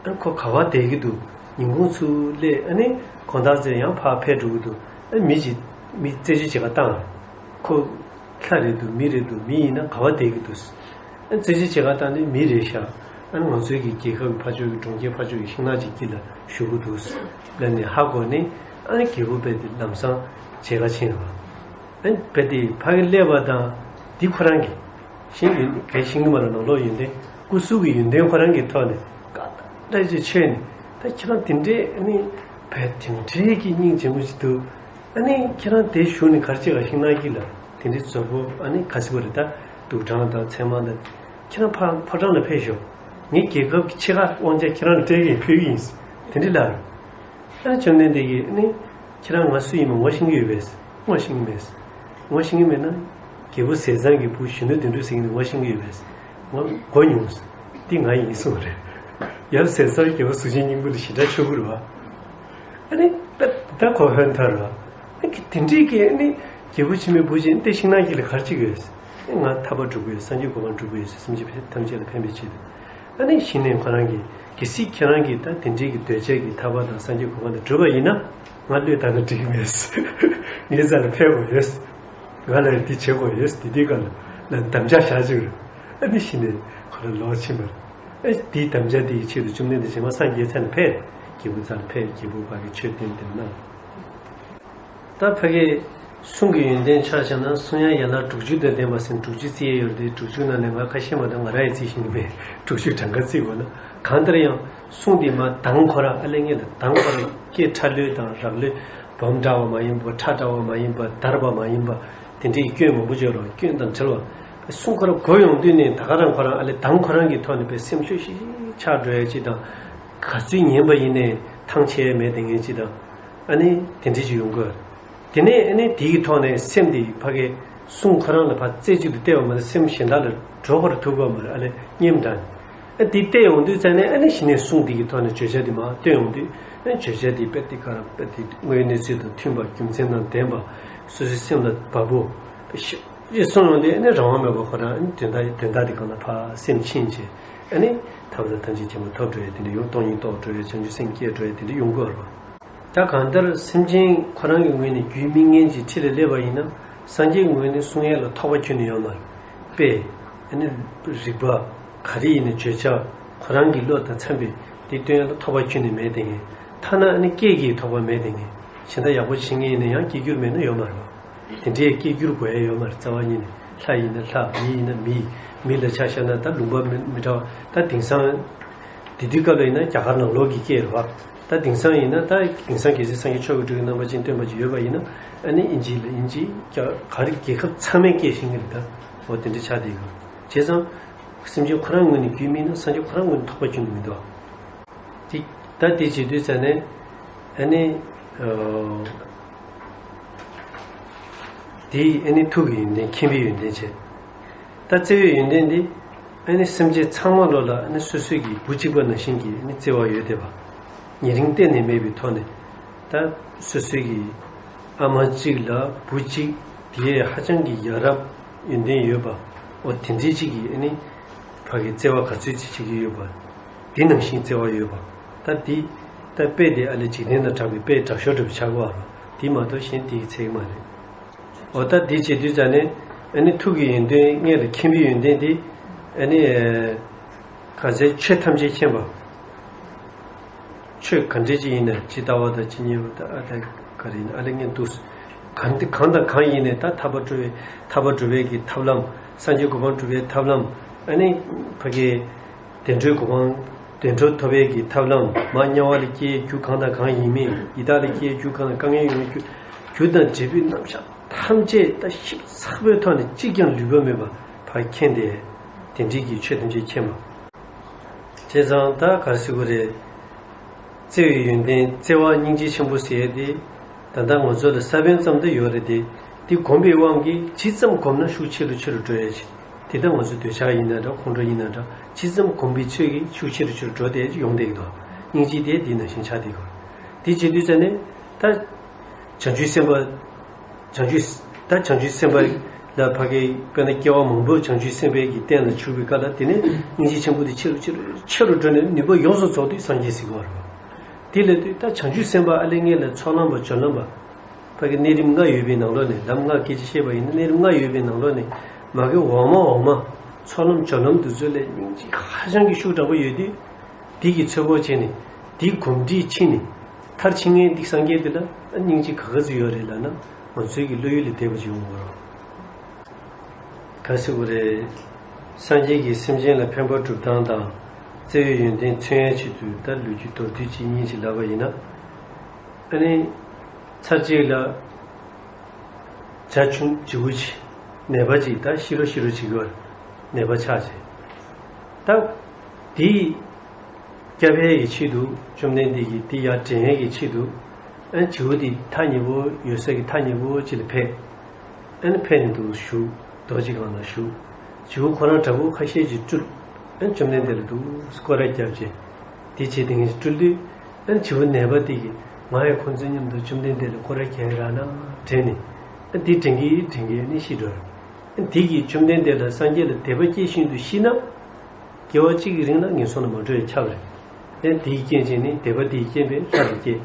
ཨ་ཁོ་ག་པར་བསྡད་ཀྱི་འདུག་ཉིན་གུང་ཚུར་སླེབས། ཨ་ནི་དགོང་དག་ཚེ་ཡང་ཕར་ཕེབས་འགྲོ་གི་འདུག་ཨ་མི་ཅིག་མི་རྩད་གཅོད་བྱེད་ག་བཏང་། ཁོ་ལྷ་རེད་འདུག་མི་རེད་འདུག་མི་ཡིན་ན་ག་པར་བསྡད་ཀྱི་འདུག་ཨ་རྩད་གཅོད་བྱེད་ག་བཏང་དུས་མི་རེད་ཤག་ཨ་ནི་ང་ཚོའི་གི་རྒྱལ་ཁབ་ཀྱི་ཕར་ཕྱོགས་ཀྱི་གྲོང་ཁྱེར་ཕར་ཕྱོགས་ཀྱི་ཤིང་ནགས་ཅིག་དཀྱིལ་ལ་བཞུགས་ཀྱི་འདུག་ལབ་ནས་ཧ་གོ་ནས། ཨ་ནི་རྒྱལ་པོ་དཔེ་དེ་ལམ་སང་མཇལ་ག་ཕྱིན་པ། ཨ་ནི་དཔེ་དེ་ཕ་གི་སླེབས་པ་དང་། འདི་ཁོ་རང་གི་ཤིང་ཡོན། གའི་ཤིང་གི་མ་ར་ནང་ལོགས་ཡོན་ཏན། སྐུ་གཟུགས་ཀྱི་ཡོན་ཏན་ཁོ་རང་གི་ཐོག་ནས་དགའ་ཐག་ཅིག་ཆོད་ནས། ད་ཁྱེད་རང་དེ་འདྲའི་ཨ་ནི་བས་དེ་འདྲའི་གི་སྙིང་རྗེ་མོ་ཞིག་འདུག་ཨ་ནི་ཁྱེད་རང་དེ་བཞུགས་ནས་ག་རེ་བྱེད་ག་ཤིང་ནགས་དཀྱིལ་ལ་དེ་འདྲའི་ཛོར་པོ། ཨ་ནི་ག་ཟེར་དགོས་རེད། ད་དུག་སྦྲང་དང་ཚེར་མ་དང་། ཁྱེད་རང་ཕ་ཕོ་བྲང་ལ་ཕེབས་ཤོག་ངའི་རྒྱལ་ཁབ་ཀྱི་ཕྱེད་ཀ་དབང་ཆ་ཁྱེད་རང་ལ་སྤྲད་གི་ཡིན། ཕུལ་གི་ཡིན། དེ་འདྲ་ལབ། ཨ་ནི་བཅོམ་ལྡན་འདས་ཀྱིས་ཨ་ནི། ཁྱེད་རང་ང་སུ་ཡིན་མིན་ངོ་ཤེས་ཀྱི་ཡོད་པས། ངོ་ཤེས་ཀྱི་མེད། ངོ་ཤེས་ཀྱི་མེད་ན། རྒྱལ་པོ་ཟས་གཙང་གི་བུ་གཞོན་ནུ་དོན་གྲུབ་ཟེར་མཁན་དེ་ངོ་ཤེས་ཀྱི་ཡོད་པས། ངོ་གོ་མྱོང་། འདི་ང་ཡིན་གསུངས་པ་རེད། ཡབ་ཟས་གཙང་རྒྱལ་པོ་གཟུགས་ཅན་སྙིང་པོ་ལ་ཞེ་དྲག་ཆོག་གི་རེད་བ། ཨ་ནི། ད་ད་ཁོ་ཧོན་ཐོར་བ། ཨ་ནི་དེ་འདྲའི་གི་ཨ་ནི། རྒྱལ་པོ་ཆེན་མོའི་བུ་ཅིག་འདི་ཤིང་ནགས་དཀྱིལ་ལ་ག་རེ་བྱེད་ཀྱི་ཡོད། ཨ་ནི་ང་ཐར་པ་སྒྲུབ་ཀྱི་ཡོད། སངས་རྒྱས་གོ་འཕང་སྒྲུབ་ཀྱི་ཡོད་ཟེར། སེམས་ཅན་ཐམས་ཅད་ལ་ཕན་པའི་ཆེད་དུ། ཨ་ནི་གཞི་ནས་ཁོ་རང་གིས། གལ་སྲིད་ཁྱེད་རང་གིས་ད་དེ་འདྲའི་གི་འདོད་ཆགས་ཀྱི་ཐར་པ་དང་སངས་རྒྱས་གོ་འཕང་དེ་སྒྲུབ་པ་ཡིན་ན། ང་བློས་བཏང་ན་འགྲིག་གི་མེད། ངའི་རྩ་ལ་ཕེབས་དགོས་ཡོད། ང་ལ་འདི་བྱེད་དགོས་ཡོད། དེ་དུས་སྐབས་ལ་ལ་དམ་བཅའ་བཞག་ཅིག་ཨ་ནི་གཞི་ནས་ཁོ་རང་ལོག་ཕྱིན་པ་རེད། ཨ་དེའི་དམ་བཅའ་དེ་ཡི་ཆེད་དུ་བཅོམ་ལྡན་འདས་རྗེས་མ་སངས་རྒྱས་ཚར་ནས་ཕེབས། རྒྱལ་པོའི་རྩ་ལ་ཕེབས། རྒྱལ་པོ་ཕ་གི་ཆོས་བསྟན་དེ་གནང་། ད་ཕ་གི་གསུང་གི་ཡོན་ཏན་ཆ་བཞག་ན། གསུང་ཡང་ཡན་ལག་དྲུག་ཅུ་དང་ལྡན་པ་ཟེར་དྲུག་ཅུ་བརྩི་ཡས་ཡོད་རེད་དེ། དྲུག་ཅུ་ནང་ནས་ང་ཁ་ཤས་མ་གཏོགས་ང་རང་ཡང་བརྩི་ཤེས་ཀྱི་མེད། དྲུག་ཅུ་གྲངས་ཀ་བརྩི་དགོས་ན། གང་ལྟར་ཡང་གསུང་དེ་མ་གདངས་ཁོ་རང་། ཨ་ལས་ངེས་ལ་གདངས་ཁོ་རང་སྐད་ཕྲ་ལོས་དང་རག་ལོས་སྦོམ་དྲགས་པ་མ་ཡིན་པ། ཕྲ་དྲགས་པ་མ་ཡིན་པ། འདར་བ་མ་ཡིན་པ། དེ་འདྲའི་སྐྱོན་མང་པོ་ཅིག་ཡོད་རེད། སྐྱོན་དང་བྲལ་བ། གསུང་ཁོ་རང་གོ་ཡོང་དུས་ནས་ད་ག་རང་ཁོ་རང་ཨ་ལས་གདངས་ཁོ་རང་གི་ཐོག་ནས་དཔེ་སེམས་ཤུགས་ཤིག་ཆག་འགྲོ་ཡ་ཅིག་དང་། ག་ཚོད་ཉན་པ་ཡིན་ནའི་ཐང་ཆད་ཡ་མེད་དེ་ངེས་ཅིག་དང་། ཨ་ནི་དེ་འདྲ་ཅིག་ཡོང་གི། དེ་ནས་ཨ་ནི་དེའི་ཐོག་ནས་སེམས་དེ་ཕ་གི་གསུང་ཁོ་རང་ལ་ཕར་རྩེ་གཅིག་ཏུ་གཏད་པ་མ་ཟད། སེམས་གཞན་དག་ལ་འགྲོ་བར་ཐུབ་པ་མ་རེད། ཨ་ལས་སྙེམས་དྲགས་ནས། ཨ་དེ་གཏད་ཡོང་དུས་ཙང་ནས། ཨ་ནི་གཞི་ནས་གསུང་དེ་གི་ཐོག་ནས་བརྗོད་བྱ་དེ་མར་བཏོན་ཡོང་དུས། ཨ་བརྗོད་བྱ་དེ་དཔེ་དེ་ག་རང་དཔེ་དེ་དངོས་ཡོད་གནས་ཚུལ་དང་མཐུན་པ། རྒྱུ་མཚན་དང་ལྡན་པ། སོ་སོའི་སེམས་ལ་བབ་པོ་ཞེ་པོ་ཅིག་གསུངས་ཡོང་དུས། ཨ་ནི་རང་དབང་མེད་པར་ཁོ་རང་ཨ་ནི་དོན་དག་དོན་དག་དེ་སྒང་ལ་ཕར་སེམས་ཕྱིན་བྱས། ཨ་ནི་ཐར་པ་དང་ཐམས་ཅད་མཁྱེན་པ་ཐོབ་འགྲོ་ཡ་དེ་འདྲ་ཡོང་། སྟོང་ཉིད་རྟོགས་འགྲོ་ཡ། བྱང་ཆུབ་སེམས་སྐྱེ་འགྲོ་ཡ་དེ་འདྲ་ཡོང་གི་ཡོད་རེད་པ། ད་གང་ལྟར་སེམས་ཅན་ཁོ་རང་གི་ངོས་ནས་རྒྱུད་སྨིན་མཁན་ཅིག་འཁྲིས་ལ་སླེབས་པ་ཡིན་ན། སངས་རྒྱས་ངོས་ནས་གསུང་ཡས་ལ་ཐོགས་པ་ཁྱོན་ནས་ཡོད་མ་རེད། དཔེ། ཨ་ནི། རིགས་པ། ག་རེ་ཡིན་ནའི་བརྗོད་བྱ། ཁོ་རང་གི་བློ་དང་འཚམས་པའི་དེ་སྟོན་ཡས་ལ་ཐོགས་པ་ཁྱོན་ནས་མེད་དེ་ངས། ཐ་ན་ཨ་ནི་སྐད་ཀྱི་ཐོགས་པ་མེད་དེ་ངས། གཞན་དག་ཡག་པོ་བྱེད་མཁན་ཡིན་ན་ཡང་སྐད་སྒྱུར་མེད་ན་ཡོད་མ་རེད་བ། དེ་འདྲའི་སྐད་སྒྱུར་དགོས་ཡས་ཡོད་མ་རེད། རྩ་བ་ཉིད་ནས། ལྷ་ཡིན་ན་ལྷ། མི་ཡིན་ན་མི། མི་ལ་ཆ་བཞག་ན་ད་ལུང་པ་མི་མི་འདྲ་བ། ད་དེང་སང་། དེ་དུས་སྐབས་ལ་ཡིན་ན་རྒྱ་གར་ནང་ལོགས་ཀྱི་སྐད་རེད་བ། ད་དེང་སང་ཡིན་ན་ད་དེང་སང་གལ་སྲིད་སངས་རྒྱས་ཆོས་ཀྱི་སྤྲུལ་སྐུ་རྣམ་པ་ཅན་སྟོན་པ་ཅིག་ཡོད་པ་ཡིན་ན། ཨ་ནི་ཨིན་ཇི་ལ་ཨིན་ཇི། རྒྱ་གར་རྒྱལ་ཁབ་ཚང་མའི་སྐད་ཤེས་ཀྱི་རེད་ད། འོ་དེ་འདྲ་ཆགས་བསྡད་ཡོད། བྱས་ཙང་། སེམས་ཅན་ཁོ་རང་ངོས་ནས་རྒྱུས་མིན་ན་སངས་རྒྱས་ཁོ་རང་ངོས་ནས་ཐོགས་པ་ཁྱོན་ནས་མི་འདུག་དེ། ད་དེ་བྱེད་དུས་ཙ་ནས། ཨ་ནི། ཨ། དེ་ཨ་ནི་ཐུགས་ཀྱི་ཡོན་ཏན། མཁྱེན་པའི་ཡོན་ཏན་བྱས། ད་བརྩེ་བའི་ཡོན་ཏན་འདི། ཨ་ནི་སེམས་ཅན་ཚང་མ་ལོ་ལ་ཨ་ནི་སོ་སོའི་གི་བུ་གཅིག་པ་ནང་བཞིན་གྱི་ཨ་ནི་བརྩེ་བ་ཡོད་བསྡད་པ། ཉེ་རིང་གཏན་ནས་མེད་པའི་ཐོག་ནས། ད་སོ་སོའི་གི་ཨ་མ་གཅིག་ལ་བུ་གཅིག། དེ་ཧ་ཅང་གི་ཡ་རབས་ཡོན་ཏན་ཡོད་པ། འོ་དེ་འདྲའི་གཅིག་གི་ཨ་ནི་ཕ་གི་བརྩེ་བ་ག་ཚོད་ཅིག་བྱེད་ཀྱི་ཡོད་པ། དེ་ནང་བཞིན་བརྩེ་བ་ཡོད་པ། ད་དེ། ད་དཔེ་དེ་ཨ་ལས་འཇིག་རྟེན་དང་འདྲ་བའི་དཔེ་དྲག་ཤོས་འདྲ་བོ་ཆགས་ཀྱི་ཡོད་རེད། དེ་མ་གཏོགས་གཞན་དེ་ཡི་ཚད་མ་རེད། འོ་ད་དེ་བྱེད་དུས་ཙ་ནས། ཨ་ནི་ཐུགས་ཀྱི་ཡོན་ཏན་ལྔ་ལ་མཁྱེན་པའི་ཡོན་ཏན་དེ། ཨ་ནི། ག་ཚད་ཆོས་ཐམས་ཅད་མཁྱེན་པ། ཆོས་ག་འདྲ་ཅིག་ཡིན་ན་ཇི་ལྟ་བ་དང་ཇི་སྙེད་པ་དང་ཨ་ད་ག་རེ་ཡིན་ན་ཨ་ལས་ངན་འདུག་གང་དེ་གང་དང་གང་ཡིན་ནས་ད་ཐར་པ་སྒྲུབ་པའི་ཐར་པ་སྒྲུབ་པའི་གི་ཐབས་ལམ། སངས་རྒྱས་གོ་འཕང་སྒྲུབ་པའི་ཐབས་ལམ། ཨ་ནི་ཕ་གི་བདེ་འགྲོའི་གོ་འཕང་། བདེ་འགྲོ་ཐོབ་པའི་གི་ཐབས་ལམ། མར་དམྱལ་བ་ལས་སྐྱེ་རྒྱུ་གང་དང་གང་ཡིན་མིན། ཡི་དྭགས་ལས་སྐྱེ་རྒྱུ་གང་དང་དཀའ་ངལ་ཡོང་རྒྱུ། རྒྱུ་དང་འབྲས་བུའི་རྣམ་གཞག་ཐམས་ཅད་ད་ཞིབ་ཚགས་པོའི་ཐོག་ནས་གཅིག་ཀྱང་ལུས་པ་མེད་པ་ཕར་མཁྱེན་ཏེ། དེ་འདྲའི་གི་ཆོས་ཐམས་ཅད་མཁྱེན་པ། བྱས་ཙང་ད་ག་རེ་ཟེར་དགོས་རེད། བརྩེ་བའི་ཡོན་ཏན། བརྩེ་བ་སྙིང་རྗེ་ཆེན་པོ་ཟེར་ཡས་དེ། ད་ལྟ་ང་ཚོ་ལ་ས་བོན་ཙམ་དུ་ཡོད་རེད་དེ། དེ་སྒོམ་པའི་དབང་གིས་ཇི་ཙམ་སྒོམ་ན་ཤུགས་ཆེ་རུ་ཆེ་རུ་འགྲོ་ཡས་ཅིག་དེ་ལྟར་ང་ཚོ་འདོད་ཆགས་ཡིན་ན་འདྲ། ཁོང་ཁྲོ་ཡིན་ན་འདྲ། ཇི་ཙམ་སྒོམ་པའི་ཚོད་ཀྱིས་ཤུགས་ཆེ་རུ་ཆེ་རུ་འགྲོ་བསྡད་ཡོང་བསྡད་ཀྱི་འདུག་སྙིང་རྗེ་དེ་འདི་ནང་བཞིན་ཆགས་བསྡད་ཀྱི་རེད། དེ་བྱེད་དུས་ཙ་ནས་ད། བྱང་ཆུབ་སེམས་དཔའ། བྱང་ཆུབ། ད་བྱང་ཆུབ་སེམས་དཔའ་ལ་ཕ་གི་དཔེར་ན་སྐྱེ་བ་མང་པོ་བྱང་ཆུབ་སེམས་དཔའི་གི་རྟེན་ལ་བཞུགས་པའི་སྐབས་ལ་དེ་ནས་སྙིང་རྗེ་ཆེན་པོ་དེ་ཆེ་རུ་ཆེ་རུ་ཆེ་རུ་འགྲོ་ནས་ནུས་པ་ཡོངས་སུ་རྫོགས་དུས་སངས་རྒྱས་ཟེར་གྱི་ཡོད་རེད་བ། དེ་ལས་དུས་ད་བྱང་ཆུབ་སེམས་དཔའ་ཨ་ལས་ངན་ལ་ཚོགས་ལམ་པ་སྦྱོར་ལམ་པ། ཕ་གི་གནས་རིམ་ལྔ་ཡོད་པའི་ནང་ལོགས་ནས། ལམ་ལྔ་སྐད་ཆ་བཤད་པ་ཡིན་ན་གནས་རིམ་ལྔ་ཡོད་པའི་ནང་ལོགས་ནས། མ་གི་འོག་མ་འོག་མ། ཚོགས་ལམ་སྦྱོར་ལམ་དེ་ཚོ་ལས་སྙིང་རྗེ་ཧ་ཅང་གི་ཤུགས་དྲག་པོ་ཡོད་དུས། དེ་གི་ཚོད་དཔག་བྱས་ནས། དེའི་གོམས་འདྲིས་ཕྱིན་ནས། མཐར་ཕྱིན་མཁན་དེ་སངས་རྒྱས་དེ་ལ་སྙིང་རྗེ་ག་ག་ཚོད་ཡོད་རེད་ལབ་ན། ང་ཚོའི་གི་བློ་ཡུལ་ལས་འདས་པ་ཅིག་ཡོང་གི་རེད། ག་ཟེར་དགོས་རེད། སངས་རྒྱས་ཀྱིས་སེམས་ཅན་ལ་ཕན་པ་སྒྲུབ་སྟངས་དང་། བརྩེ་བའི་ཡོན་ཏན་མཚོན་ཡས་ཆེད་དུ་ད་ལོ་རྒྱུས་མདོར་བསྡུས་གཅིག་གཉིས་ཅིག་ལབ་པ་ཡིན་ན། ཨ་ནི། ཚར་གཅིག་ལ། བྱ་ཁྱུང་བྱིའུ་ཅིག་ནད་པ་ཅིག་ད་ཤི་རོ་ཤི་རོ་བྱེད་ཀྱི་ཡོད་རེད། ནད་པ་ཆགས་བྱས། ད། དེ། སྐྱོབ་ཡས་ཀྱི་ཆེད་དུ་བཅོམ་ལྡན་འདས་ཀྱིས་དེ་ཡར་འདྲེན་ཡས་ཀྱི་ཆེད་དུ། ཨ་ནི་བྱིའུ་དེ་ཐག་ཉེ་པོ་ཡོད་ས་ཀྱི་ཐག་ཉེ་པོ་ཅིག་ལ་ཕེབས། ཨ་ནི་ཕེབས་ནས་འདུག་བཞུགས། རྡོ་གཅིག་སྒང་ལ་བཞུགས། བྱིའུ་ཁོ་རང་འདྲ་པོ་ཁ་ཤས་ཅིག་སྤྲུལ། ཨ་ནི་བཅོམ་ལྡན་འདས་ལ་འདུག་སྐོར་ར་བརྒྱབ་བྱས། དེ་བྱས་དེ་ངས་སྤྲུལ་དུས། ཨ་ནི་བྱིའུ་ནད་པ་དེ་གིས་ང་ཡང་ཁོང་ཚོའི་མཉམ་དུ་བཅོམ་ལྡན་འདས་ལ་སྐོར་ར་རྒྱག་ཡ་རག་ན་དྲན་ནས། ཨ་དེ་དྲན་གྱིན་དྲན་གྱིན་ཨ་ནི་ཤི་འགྲོ། ཨ་དེ་གིས་བཅོམ་ལྡན་འདས་ལ་སངས་རྒྱས་ལ་དད་པ་སྐྱེས་བཞིན་དུ་ཤི་ན། དགེ་བ་གཅིག་གི་རིང་ལ་ངན་སོང་ལ་མ་འགྲོ་བའི་ཁྱབ་རེད། ཨ་དེའི་རྐྱེན་བྱས་ནས་དད་པ་དེའི་རྐྱེན་པས་ལྷ་ལ་སྐྱེས།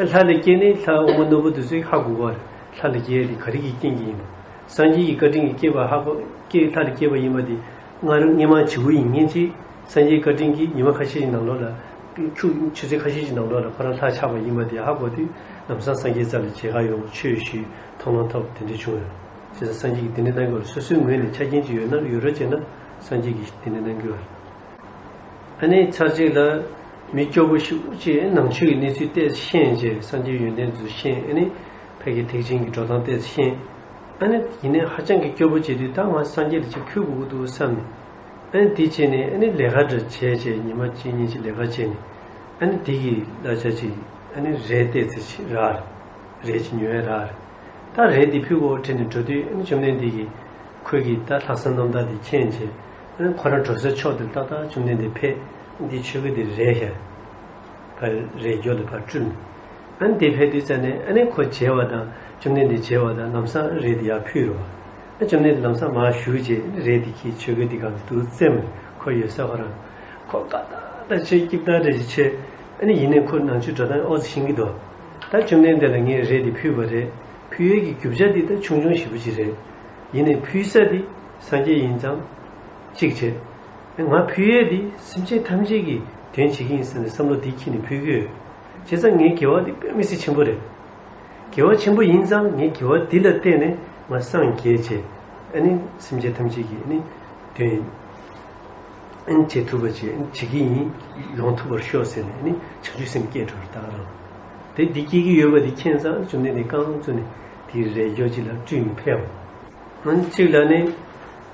ཨ་ལྷ་ལ་སྐྱེས་ནས་ལྷ་དབུ་མ་ནོར་བུ་དེ་ཚོས་ཧ་གོ་གི་རེད། ལྷ་ལ་སྐྱེས་དེ་ག་རེ་གི་རྐྱེན་གྱིས་ཡིན་པ། སངས་རྒྱས་ཀྱི་བཀའ་དྲིན་གྱིས་སྐྱེས་པ་ཧ་གོ། སྐྱེས་ལྷ་ལ་སྐྱེས་པ་ཡིན་པ་དེ། སྔར་སྔོན་མ་བྱིའུ་ཡིན་མཁན་ཅིག་སངས་རྒྱས་བཀའ་དྲིན་གྱིས་ཉི་མ་ཁ་ཤས་ཤིག་ནང་ལོགས་ལ། ཆུ་ཆུ་ཚོད་ཁ་ཤས་ཤིག་ནང་ལོགས་ལ་ཁོ་རང་ལྷ་ཆགས་པ་ཡིན་པ་དེ་ཧ་གོ་དུས། ལམ་སང་སངས་རྒྱས་རྩ་ལ་མཇལ་ཁ་ཡོང་། ཆོས་ཞུས། མཐོང་སྣང་ཐོབ། དེ་འདྲ་བྱུང་ཡོད། བྱས་ཙང་སངས་རྒྱས་ཀྱིས་དེ་འདྲ་གནང་གི་ཡོད་རེད། སོ་སོའི་ངོས་ནས་ཆ་རྐྱེན་ཅིག་ཡོད་ན་ཡོད་རོགས་བྱས་ན་སངས་རྒྱས་ཀྱིས་དེ་འདྲ་གནང་གི་ཡོད་རེད། ཨ་ནི་ཚར་གཅིག་ལ་མི་སྐྱོ་པོ་ཞིག་ཅིག་ནང་ཆོས་ཀྱི་གནས་ཚུལ་ཏོག་ཙམ་ཤེས་བྱས། སངས་རྒྱས་ཡོན་ཏན་ཚོ་ཤེས། ཨ་ནི་ཕ་གི་ཐེག་ཆེན་གྱི་འགྲོ་སྟངས་ཏོག་ཙམ་ཤེས། ཨ་ནི་ཡིན་ནའི་ཧ་ཅང་གི་སྐྱོ་པོ་བྱེད་དུས་ད་ང་སངས་རྒྱས་ལ་ཅིག་ཕུལ་དགོས་ཀྱི་འདུག་བསམ་ནས། ཨ་ནི་དེ་བྱས་ནས་ཨ་ནི་ལས་ཀ་འདྲ་བྱས་བྱས། ཉི་མ་གཅིག་གཉིས་ཅིག་ལས་ཀ་བྱས་ནས། ཨ་ནི་དེ་གི་གླ་ཆ་ཅིག་ཨ་ནི་རས་ཏོག་ཙམ་ཅིག་རག་རེད། རས་ཅིག་ཉོ་ཡ་རག་རེད། ད་རས་དེ་ཕུལ་དགོས་དྲན་ནས་འགྲོ་དུས། ཨ་ནི་བཅོམ་ལྡན་འདས་ཀྱིས་ཁོ་གི་ད་ལྷག་བསམ་རྣམ་དག་དེ་མཁྱེན་བྱས། ཨ་ནི་ཁོ་རང་འགྲོ་ས་ཕྱོགས་དེར་ཏག་ཏག་བཅོམ་ལྡན་འདས་ཕེབས། འདི་ཆོས་གོས་དེ་རས་ཤར། ཕར་རས་རྒྱོ་ལ་ཕར་སྤྲུལ། ཨ་ནི་དེ་ཕེབས་དུས་ཙ་ནས་ཨ་ནི་ཁོ་མཇལ་བ་དང་། བཅོམ་ལྡན་འདས་མཇལ་བ་དང་། ལམ་སང་རས་དེ་ཡར་ཕུལ་རོ། ཨ་བཅོམ་ལྡན་འདས་ལམ་སང་མར་བཞུགས་རྗེས་རས་དེ་ཁྱེར་ཆོས་གོས་དེ་སྒང་ལ་འདུག་བཙེམས། ཁོ་ཡོད་ས་ཁོ་རང་། ཁོ་དགའ་ཐག་ཐག་ཆོད། སྐྱིད་ཐག་ཐག་ཆོད། ཨ་ནི་ཡིན་ནའི་ཁོ་ནང་ཆོས་འགྲོ་སྟངས་ཨོ་ཙི་ཤེས་ཀྱི་འདུག་ད་བཅོམ་ལྡན་འདས་ལ་ངས་རས་དེ་ཕུལ་བ་རེད། ཕུལ་ཡས་ཀྱི་རྒྱུ་ཆ་འདི་ད་ཆུང་ཆུང་ཞེ་པོ་ཅིག་རེད། ཡིན་ནའི་ཕུལ་ས་འདི་སངས་རྒྱས་ཡིན་ཙང་གཅིག་བྱས། ང་ཕུལ་ཡས་འདི་སེམས་ཅན་ཐམས་ཅད་ཀྱི་དོན་བྱེད་ཀྱི་ཡིན་ཟེར་ནས་བསམ་བློ་འདི་འཁྱེར་ནས་ཕུལ་གྱི་ཡོད། བྱས་ཙང་ངའི་དགེ་བ་འདི་དཔེ་མི་སྲིད་ཆེན་པོ་རེད། དགེ་བ་ཆེན་པོ་ཡིན་ཙང་ངའི་དགེ་བ་འདི་ལ་བརྟེན་ནས་ང་སངས་རྒྱས་བྱས། ཨ་ནི་སེམས་ཅན་ཐམས་ཅད་ཀྱི་ཨ་ནི་དོན་ཨ་ནི་བྱེད་ཐུབ་པ་བྱེད་ཨ་ནི་བྱེད་ཀྱི་ཡིན། ཡོང་ཐུབ་པར་ཤོག་ཟེར་ནས་ཨ་ནི་བྱང་ཆུབ་སེམས་སྐྱེས་འགྲོ་བར་བཏང་རང་། དེ་འདི་སྐྱེ་གི་ཡོད་པ་འདི་མཁྱེན་ཙང་བཅོམ་ལྡན་འདས་རྐང་བཙུགས་ནས་དེའི་རས་སྐྱོ་ཅིག་ལ་སྤྲུལ་ནས་ཕེབས། ང་གཅིག་ལ་ནི་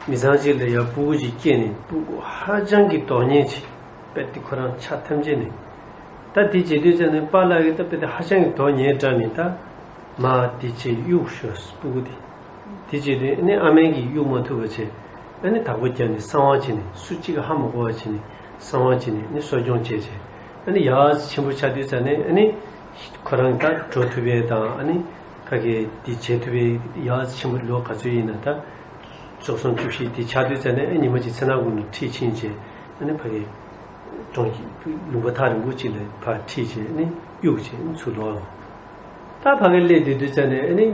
མི་ཚང་གཅིག་ལ་ཡར་སྤུ་གུ་ཅིག་སྐྱེས་ནས་སྤུ་གུ་ཧ་ཅང་གི་དོགས་ཉེས་ཆེ། དཔེ་དེ་ཁོ་རང་ཆ་ཐམས་ཅད་ནས། ད་དེ་བྱེད་དུས་ཙམ་ནས་པཱ་ལགས་ཀྱིས་ད་དཔེ་དེ་ཧ་ཅང་གི་དོགས་ཉེས་འདྲ་ནས་ད་མ་དེ་བྱེད་གཡུག་ཤོག་སྤུ་གུ་དེ། དེ་བྱེད་དུས་ཨ་ནི་ཨ་མས་ཀྱིས་གཡུག་མ་ཐུབ་པ་བྱས། ཨ་ནི་བདག་པོ་བརྒྱབ་ནས་གསང་བ་བྱས་ནས་སུ་གཅིག་གིས་ཧ་མ་གོ་བ་བྱས་ནས་གསང་བ་བྱས་ནས་ཨ་ནི་གསོ་སྐྱོང་བྱས་བྱས། ཨ་ནི་ཡ་ཆེན་པོ་ཆགས་དུས་ཙམ་ནས་ཨ་ནི་ཁོ་རང་ད་འགྲོ་ཐུབ་ཡས་དང་ཨ་ནི་ཁ་གི་དེ་བྱེད་ཐུབ་ཡས་ཡ་ཆེན་པོ་ལོ་ག་ཚོད་ཡིན་ན་ད་བཅུ་གསུམ་བཅུ་བཞི་དེ་ཆགས་དུས་ཙམ་ནས་ཨ་ཉི་མ་གཅིག་ཚེ་ནག་དགུང་ནས་ཁྲིད་ཕྱིན་བྱས། ཨ་ནི་ཕ་གི་གྲོང་ལུང་པ་ཐག་རིང་པོ་གཅིག་ལ་ཕར་ཁྲིད་བྱས་ཨ་ནི་གཡུག་བྱས་ཨ་ནི་ཚུར་ལོག་ཡོང་། ད་ཕ་གི་སླེབས་བསྡད་དུས་ཙམ་ནས་ཨ་ནི།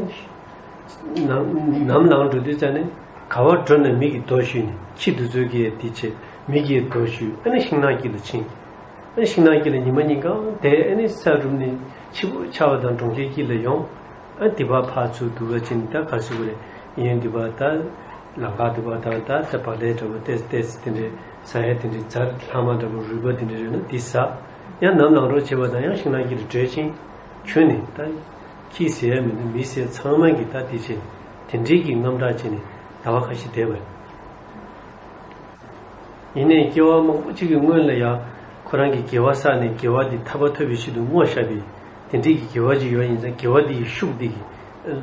ནམ་ནམ་ལངས་འགྲོ་དུས་ཙམ་ནས་ག་བར་འགྲོ་ན་མི་གིས་རྡོ་གཞུས་ནས་ཁྱི་འདི་ཚོ་གིས་དེ་བྱེད་མི་གིས་རྡོ་གཞུས་ཨ་ནི་ཤིང་ནགས་དཀྱིལ་ལ་ཕྱིན། ཨ་ནི་ཤིང་ནགས་དཀྱིལ་ལ་ཉི་མ་གཉིས་གང་བསྡད་ཨ་ནི་ས་རུབ་ནས་ཕྱི་པོ་ཆར་པ་དང་གྲོང་ཁྱེར་དཀྱིལ་ལ་ཡོང་། ཨ་དེ་བ་ཕར་ཚུར་འདུག་ག་ཕྱིན་ད་ག་ཚོད་རེད་ཡིན་དེ་བ་ད་ལམ་ཁ་དེ་བ་དང་ད་ད་བག་ལེབ་འདྲ་བོ་ཏེས་ཏེས་དེ་འདྲས་ཟ་ཡ་དེ་འདྲས་ཛར་ལྷག་མ་འདྲ་བོ་རུལ་པ་དེ་འདྲས་རེད་ན་དེ་ཟ། ཡང་ནམ་ལངས་རོགས་བྱེད་པ་དང་ཡང་ཤིང་ནགས་དཀྱིལ་ལ་བྲོས་ཕྱིན། ཁྱོད་ནི་ད། ཁྱི་ཟེར་ཡ་མི་འདུག་མི་ཟེར་ཚང་མ་གིས་ད་དེ་བྱས་དེ་འདྲའི་གི་རྔམ་སྐྲག་བྱས་ནས་ཟླ་བ་ཁ་ཤས་བསྡད་པ་རེད། ཡིན་ནའི་སྐྱེ་བ་མང་པོ་ཅིག་གི་སྔོན་ལ་ཡང་ཁོ་རང་གིས་དགེ་བ་བསགས་ནས་དགེ་བ་འདི་ཐར་པ་ཐོབ་པའི་ཆེད་དུ་བསྔོ་བཞག་པའི་དེ་འདྲའི་གི་དགེ་བ་ཅིག་ཡོད་ཡིན་ཙང་དགེ་བ་འདི་ཡི་ཤུགས་འདི་གིས་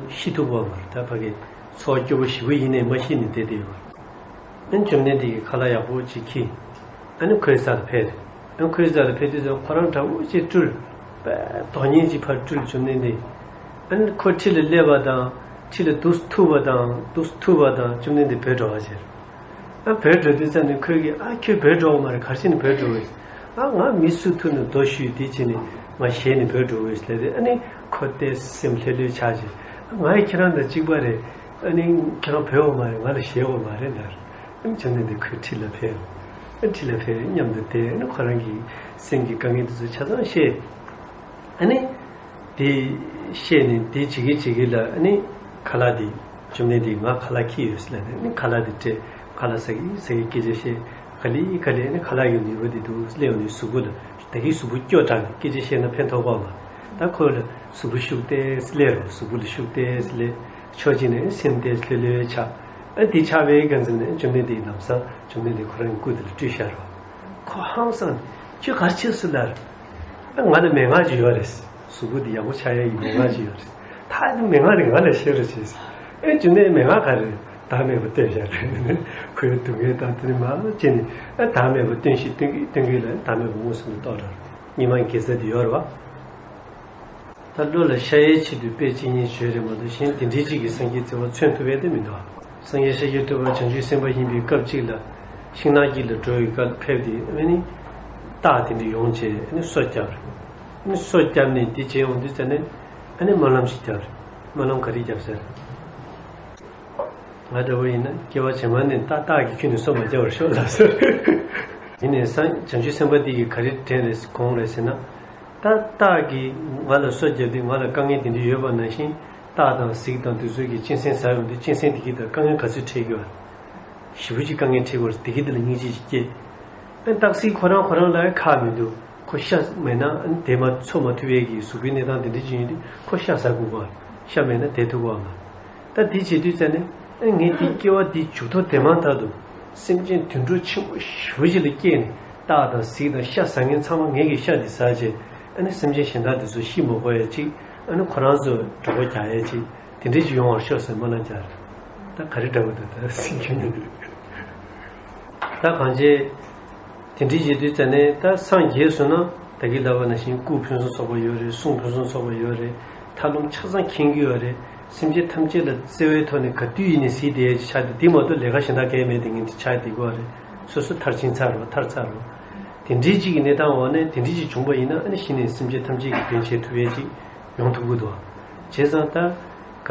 ཤི་ཐུབ་པ་མ་རེད། ད་ཕ་གི་ཚོགས་སྐྱོ་པོ་ཞེ་པོ་ཡིན་ནའི་མ་ཤི་ནས་བསྡད་བསྡད་ཡོད་པ་རེད། ཨ་ནི་བཅོམ་ལྡན་འདས་ཀྱིས་ཁ་ལག་ཡག་པོ་ཅིག་ཁྱེར། ཨ་ནི་ཁོའི་རྩ་ལ་ཕེབས་རེད། ཨ་ནི་ཁོའི་རྩ་ལ་ཕེབས་དུས་ཙམ་ཁོ་རང་དྲག་པོ་ཅིག་སྤྲུལ། པས་དོགས་གཉེན་ཅིག་ཕར་སྤྲུལ་བཅོམ་ལྡན་འདས། ཨ་ནི་ཁོ་ཁྲི་ལ་སླེབས་པ་དང་ཁྲི་ལ་འདུག་ཐུག་པ་དང་འདུག་ཐུག་པ་དང་བཅོམ་ལྡན་འདས་བྲོས་འགྲོ་བ་བྱས། ཨ་བྲོས་འགྲོ་དུས་ཙམ་ནས་ཁོས་ཀྱིས་ཨ་ཁྱོད་བྲོས་འགྲོ་བ་མ་རེད་ག་རེ་བྱས་ནས་བྲོས་འགྲོ་བས། ཨ་ང་མི་སུ་ཐུག་ནས་རྡོ་གཞུས་དེ་བྱས་ནས་ང་ཞེད་ནས་བྲོས་འགྲོ་བས་ལབ་དུས་ཨ་ནི་ཁོ་ཏོག་ཙམ་སེམས་ལྷོད་ལྷོད་ཆགས་བྱས། ཨ་ང་ཡི་ཁྱེད་རང་དང་གཅིག་པ་རེད། ཨ་ནི་ཁྱེད་རང་བྲོས་པ་མ་རེད་ང་ལ་ཞེད་པ་མ་རེད་ལབ། ཨ་ནི་བཅོམ་ལྡན་འདས་ཁོའི་ཁྲི་ལ་ཕེབས། ཨ་ཁྲི་ལ་ཕེབས་མཉམ་དུ་བསྡད་ཨ་ནི་ཁོ་རང་གི་སེམས་ཀྱི་དཀའ་ངལ་དེ་ཚོ་ཆ་ཚང་བཤད། ཨ་ནི་དེ་བཤད་ནས་དེ་བྱེད་ཀྱི་བྱེད་ཀྱི་ལ་ཨ་ནི་ཁ་ལག་དེ་བཅོམ་ལྡན་འདས་ང་ཁ་ལག་ཁྱེར་ཡོད་ཟེར་ལབ་ནས་ཨ་ནི་ཁ་ལག་དེ་སྤྲད། ཁ་ལག་ཟ་གི་ཟ་གི་སྐད་ཆ་བཤད། ག་ལེ་ག་ལེ་ཨ་ནི་ཁ་ལག་གི་ནུས་པ་དེ་འདུག་སླེབས་ནས་གཟུགས་པོ་ལ་ད་གི་གཟུགས་པོ་སྐྱོ་དྲགས་ནས་སྐད་ཆ་བཤད་ན་ཕན་ཐོགས་པ་མ། ད་ཁོ་ལ་གཟུགས་པོ་ཤུགས་ཏོག་ཙམ་སླེབས་རོགས་གཟུགས་པོ་ལ་ཤུགས་ཏོག་ཙམ་སླེབས། ཕྱོགས་གཅིག་ནས་སེམས་ཏོག་ཙམ་ལྷོད་ལྷོད་ཆགས། ཨ་དེ་ཆགས་པའི་སྒང་ཙམ་ནས་བཅོམ་ལྡན་འདས་ལམ་སང་བཅོམ་ལྡན་འདས་ཁོ་རང་གི་སྐུ་དེ་ལ་སྤྲུལ་ཤར་བ། ཁོ་ཧང་སངས་ནས་ཁྱོད་ག་རེ་བྱས་སོང་ལབ། ཨ་ང་ལ་མན་ངག་ཅིག་ཡོད་རེད། གཟུགས་པོ་འདི་ཡག་པོ་ཆགས་ཡ་ཡི་མན་ངག་ཅིག་ཡོད་རེད། ད་འདི་མན་ངག་རེད་ང་ལ་བཤད་རོགས་བྱས། ཨེ་བཅོམ་ལྡན་མན་ངག་ག་རེ་རེད། བདག་མེད་པ་སྟོན་བཞག་རེད། ཁོའི་སྡུག་བསྔལ་དང་དེ་ནི་མ་བྱས་ནས་ཨ་བདག་མེད་པ་སྟོན་ཞིག་སྟོན་གི་སྟོན་གི་ལ་བདག་མེད་པ་མངོན་སུམ་དུ་རྟོགས་ར། སྙིགས་མ་དགེ་རྩ་འདི་ཡོད་རེད་བ། ད་བློ་ལ་ཤར་ཡའི་ཆེད་དུ་དཔེ་གཅིག་གཉིས་བརྗོད་རེད་མ་གཏོགས་གཞན་དེ་འདྲའི་གཅིག་གིས་སངས་རྒྱས་བརྩེ་བ་མཚོན་ཐུབ་ཡས་དེ་མི་འདུག་སངས་རྒྱས་ཤཱཀྱ་ཐུབ་པ་བྱང་ཆུབ་སེམས་དཔའ་ཡིན་པའི་སྐབས་གཅིག་ལ་ཤིང་ནགས་དཀྱིལ་ལ་འགྲོ་བའི་སྐབས་ཕེབས་ཏེ་ཨ་ནི་སྟག་དེ་འདྲ་ཡོང་བྱས་ཨ་ནི་སོ་བརྒྱབ་རེད། ཨ་ནི་སོ་བརྒྱབ་ནས་འདི་བྱས་ཡོང་དུས་ཙ་ནས་ཨ་ནི་སྨོན་ལམ་ཞིག་བརྒྱབ་རེད། སྨོན་ལམ་ག་རེ་བརྒྱབ་ཟེར། ང་འདྲ་བོ་ཡིན་ན་སྐྱེ་བ་རྗེས་མ་ནས་ཏག་ཏག་གིས་ཁྱོད་ནས་སོ་མ་རྒྱབ་པར་ཤོག་ལབ་ཟེར། ཡིན་ནའི་སངས་བྱང་ཆུབ་སེམས་དཔའ་འདི་གིས་ག་རེ་དྲན་རེད་དགོངས་རེད་ཟེར་ན། ཏག་ཏག་གིས་ང་ལ་སོ་བརྒྱབ་དུས་ང་ལ་དཀའ་ངལ་དེ་འདྲ་ཡོད་པ་ནང་བཞིན་སྟག་དང་གཟིག་དང་དེ་ཚོ་གིས་གཅན་གཟན་ཟ་ཡོང་དུས་གཅན་གཟན་དེ་གིས་ད་དཀའ་ངལ་ག་ཚོད་འཕྲད་ཀྱི་ཡོད་རེད། ཞེ་པོ་ཅིག་དཀའ་ངལ་འཕྲད་ཀྱི་ཡོད་རེད་དེ་གིས་དེ་ལ་སྙིང་རྗེ་ཅིག་སྐྱེས། ཨ་སྟག་གཟིག་ཁོ་རང་ཁོ་རང་ལ་ཁག་མི་འདུག་ཁོ་ཤ་མེད་ན་ཨ་ནི་དེ་མ་འཚོ་མ་ཐུབ་པའི་གི་གཟུགས་པོའི་གནས་སྟངས་དེ་འདྲ་ཅིག་ཡིན་དུས་ཁོ་ཤ་ཟ་དགོས་པ། ཤ་མེད་ན་བསྡད་ཐུབ་པ་མ། ད་དེ་བྱེད་དུས་ཙ་ནས་ཨ་ངས་དེ་སྐྱེ་བ་འདི་མཇུག་ཐོག་དེ་མ་ཐག་ཏུ་སེམས་ཅན་དུད་འགྲོ་ཆེན་པོ་ཞེ་པོ་ཅིག་ལ་སྐྱེས་ནས་སྟག་དང་གཟིག་དང་ཤ་ཟ་མཁན་ཚང་མ་ངེད་ཀྱི་ཤ་འདི་ཟ་བྱས་ཨ་ནི་སེམས་ཅན་གཞན་དག་འདི་ཚོ་ཤི་མ་དགོས་ཡ་ཅིག་ཨ་ནི་ཁོ་རང་ཚོ་གྲོད་ཁོག་རྒྱགས་ཡ་ཅིག་དེ་འདྲ་ཅིག་ཡོང་བར་ཤོག་ཟེར་སྨོན་ལམ་རྒྱག་རེད། ད་ག་རེ་འདྲ་བོ་འདུག་ད་སེམས་ཅན་ནི། ད་གང་བྱས། དེ་འདྲའི་བྱེད་དུས་ཙ་ནས་ད་སངས་རྒྱས་སོང་ན་ད་གིན་ལབ་པ་ནང་བཞིན་སྐུ་ཕུན་སུམ་ཚོགས་པ་ཡོད་རེད། གསུང་ཕུན་སུམ་ཚོགས་པ་ཡོད་རེད། ཐབས་ལམ་ཆ་ཚང་མཁྱེན་གྱི་ཡོད་རེད། སེམས་ཅན་ཐམས་ཅད་ལ་བརྩེ་བའི་ཐོག་ནས་ག་དུས་ཡིན་ནའི་གཟིགས་བསྡད་ཡས་ཅིག་ཆགས་ཏེ་དེ་མ་གཏོགས་ལས་ཀ་གཞན་དག་གང་ཡང་མེད་དེ་ངན་དེ་ཆགས་བསྡད་ཀྱི་ཡོད་རེད། སོ་སོ་མཐར་ཕྱིན་ཚར་རོ་མཐར་ཚར་རོ། དེ་འདྲའི་ཅིག་གི་གནས་སྟངས་འོག་ནས་དེ་འདྲའི་ཅིག་བྱུང་པ་ཡིན་ན་ཨ་ནི་གཞི་ནས་སེམས་ཅན་ཐམས་ཅད་ཀྱི་དོན་བྱེད་ཐུབ་ཡས་ཅིག་ཡོང་ཐུབ་ཀྱི་འདུག་བྱས་ཙང་ད་ག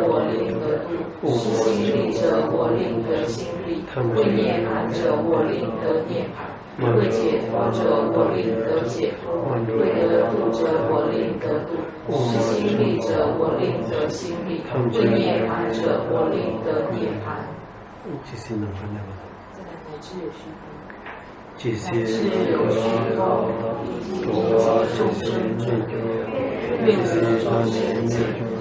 者，我令得度；身心利者，我令得心利；未涅槃者，我令得涅槃。 未解脱者，我令得解脱；未得度者，我令得度；身心利者，我令得心利；未涅槃者，我令得涅槃。 ཇི་སྲིད་ནམ་མཁའ་གནས་པ་དང་། ཇི་སྲིད་ནམ་མཁའ་གནས་པ་དང་། འགྲོ་བ་ཇི་སྲིད་མྱུར་དུ། འདོད་པའི་བདག་ཉིད་མྱུར་དུ།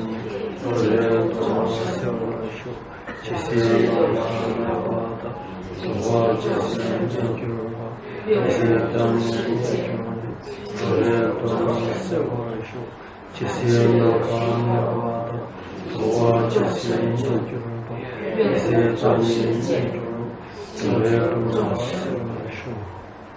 འགྲོ་ལས་ཐར་པ་སེལ་བར་ཤོག། ཇི་སྲིད་ནམ་མཁའ་གནས་པ་དང་། འགྲོ་བ་ཇི་སྲིད་མྱུར་དུ། འདོད་པའི་བདག་ཉིད་མྱུར་དུ། འགྲོ་ལས་ཐར་པ་སེལ་བར་ཤོག། ཇི་སྲིད་ནམ་མཁའ་གནས་པ་དང་། འགྲོ་བ་ཇི་སྲིད་མྱུར་དུ། འདོད་པའི་བདག་ཉིད་མྱུར་དུ། འགྲོ་ལས་ཐར་པ་སེལ་བར་ཤོག།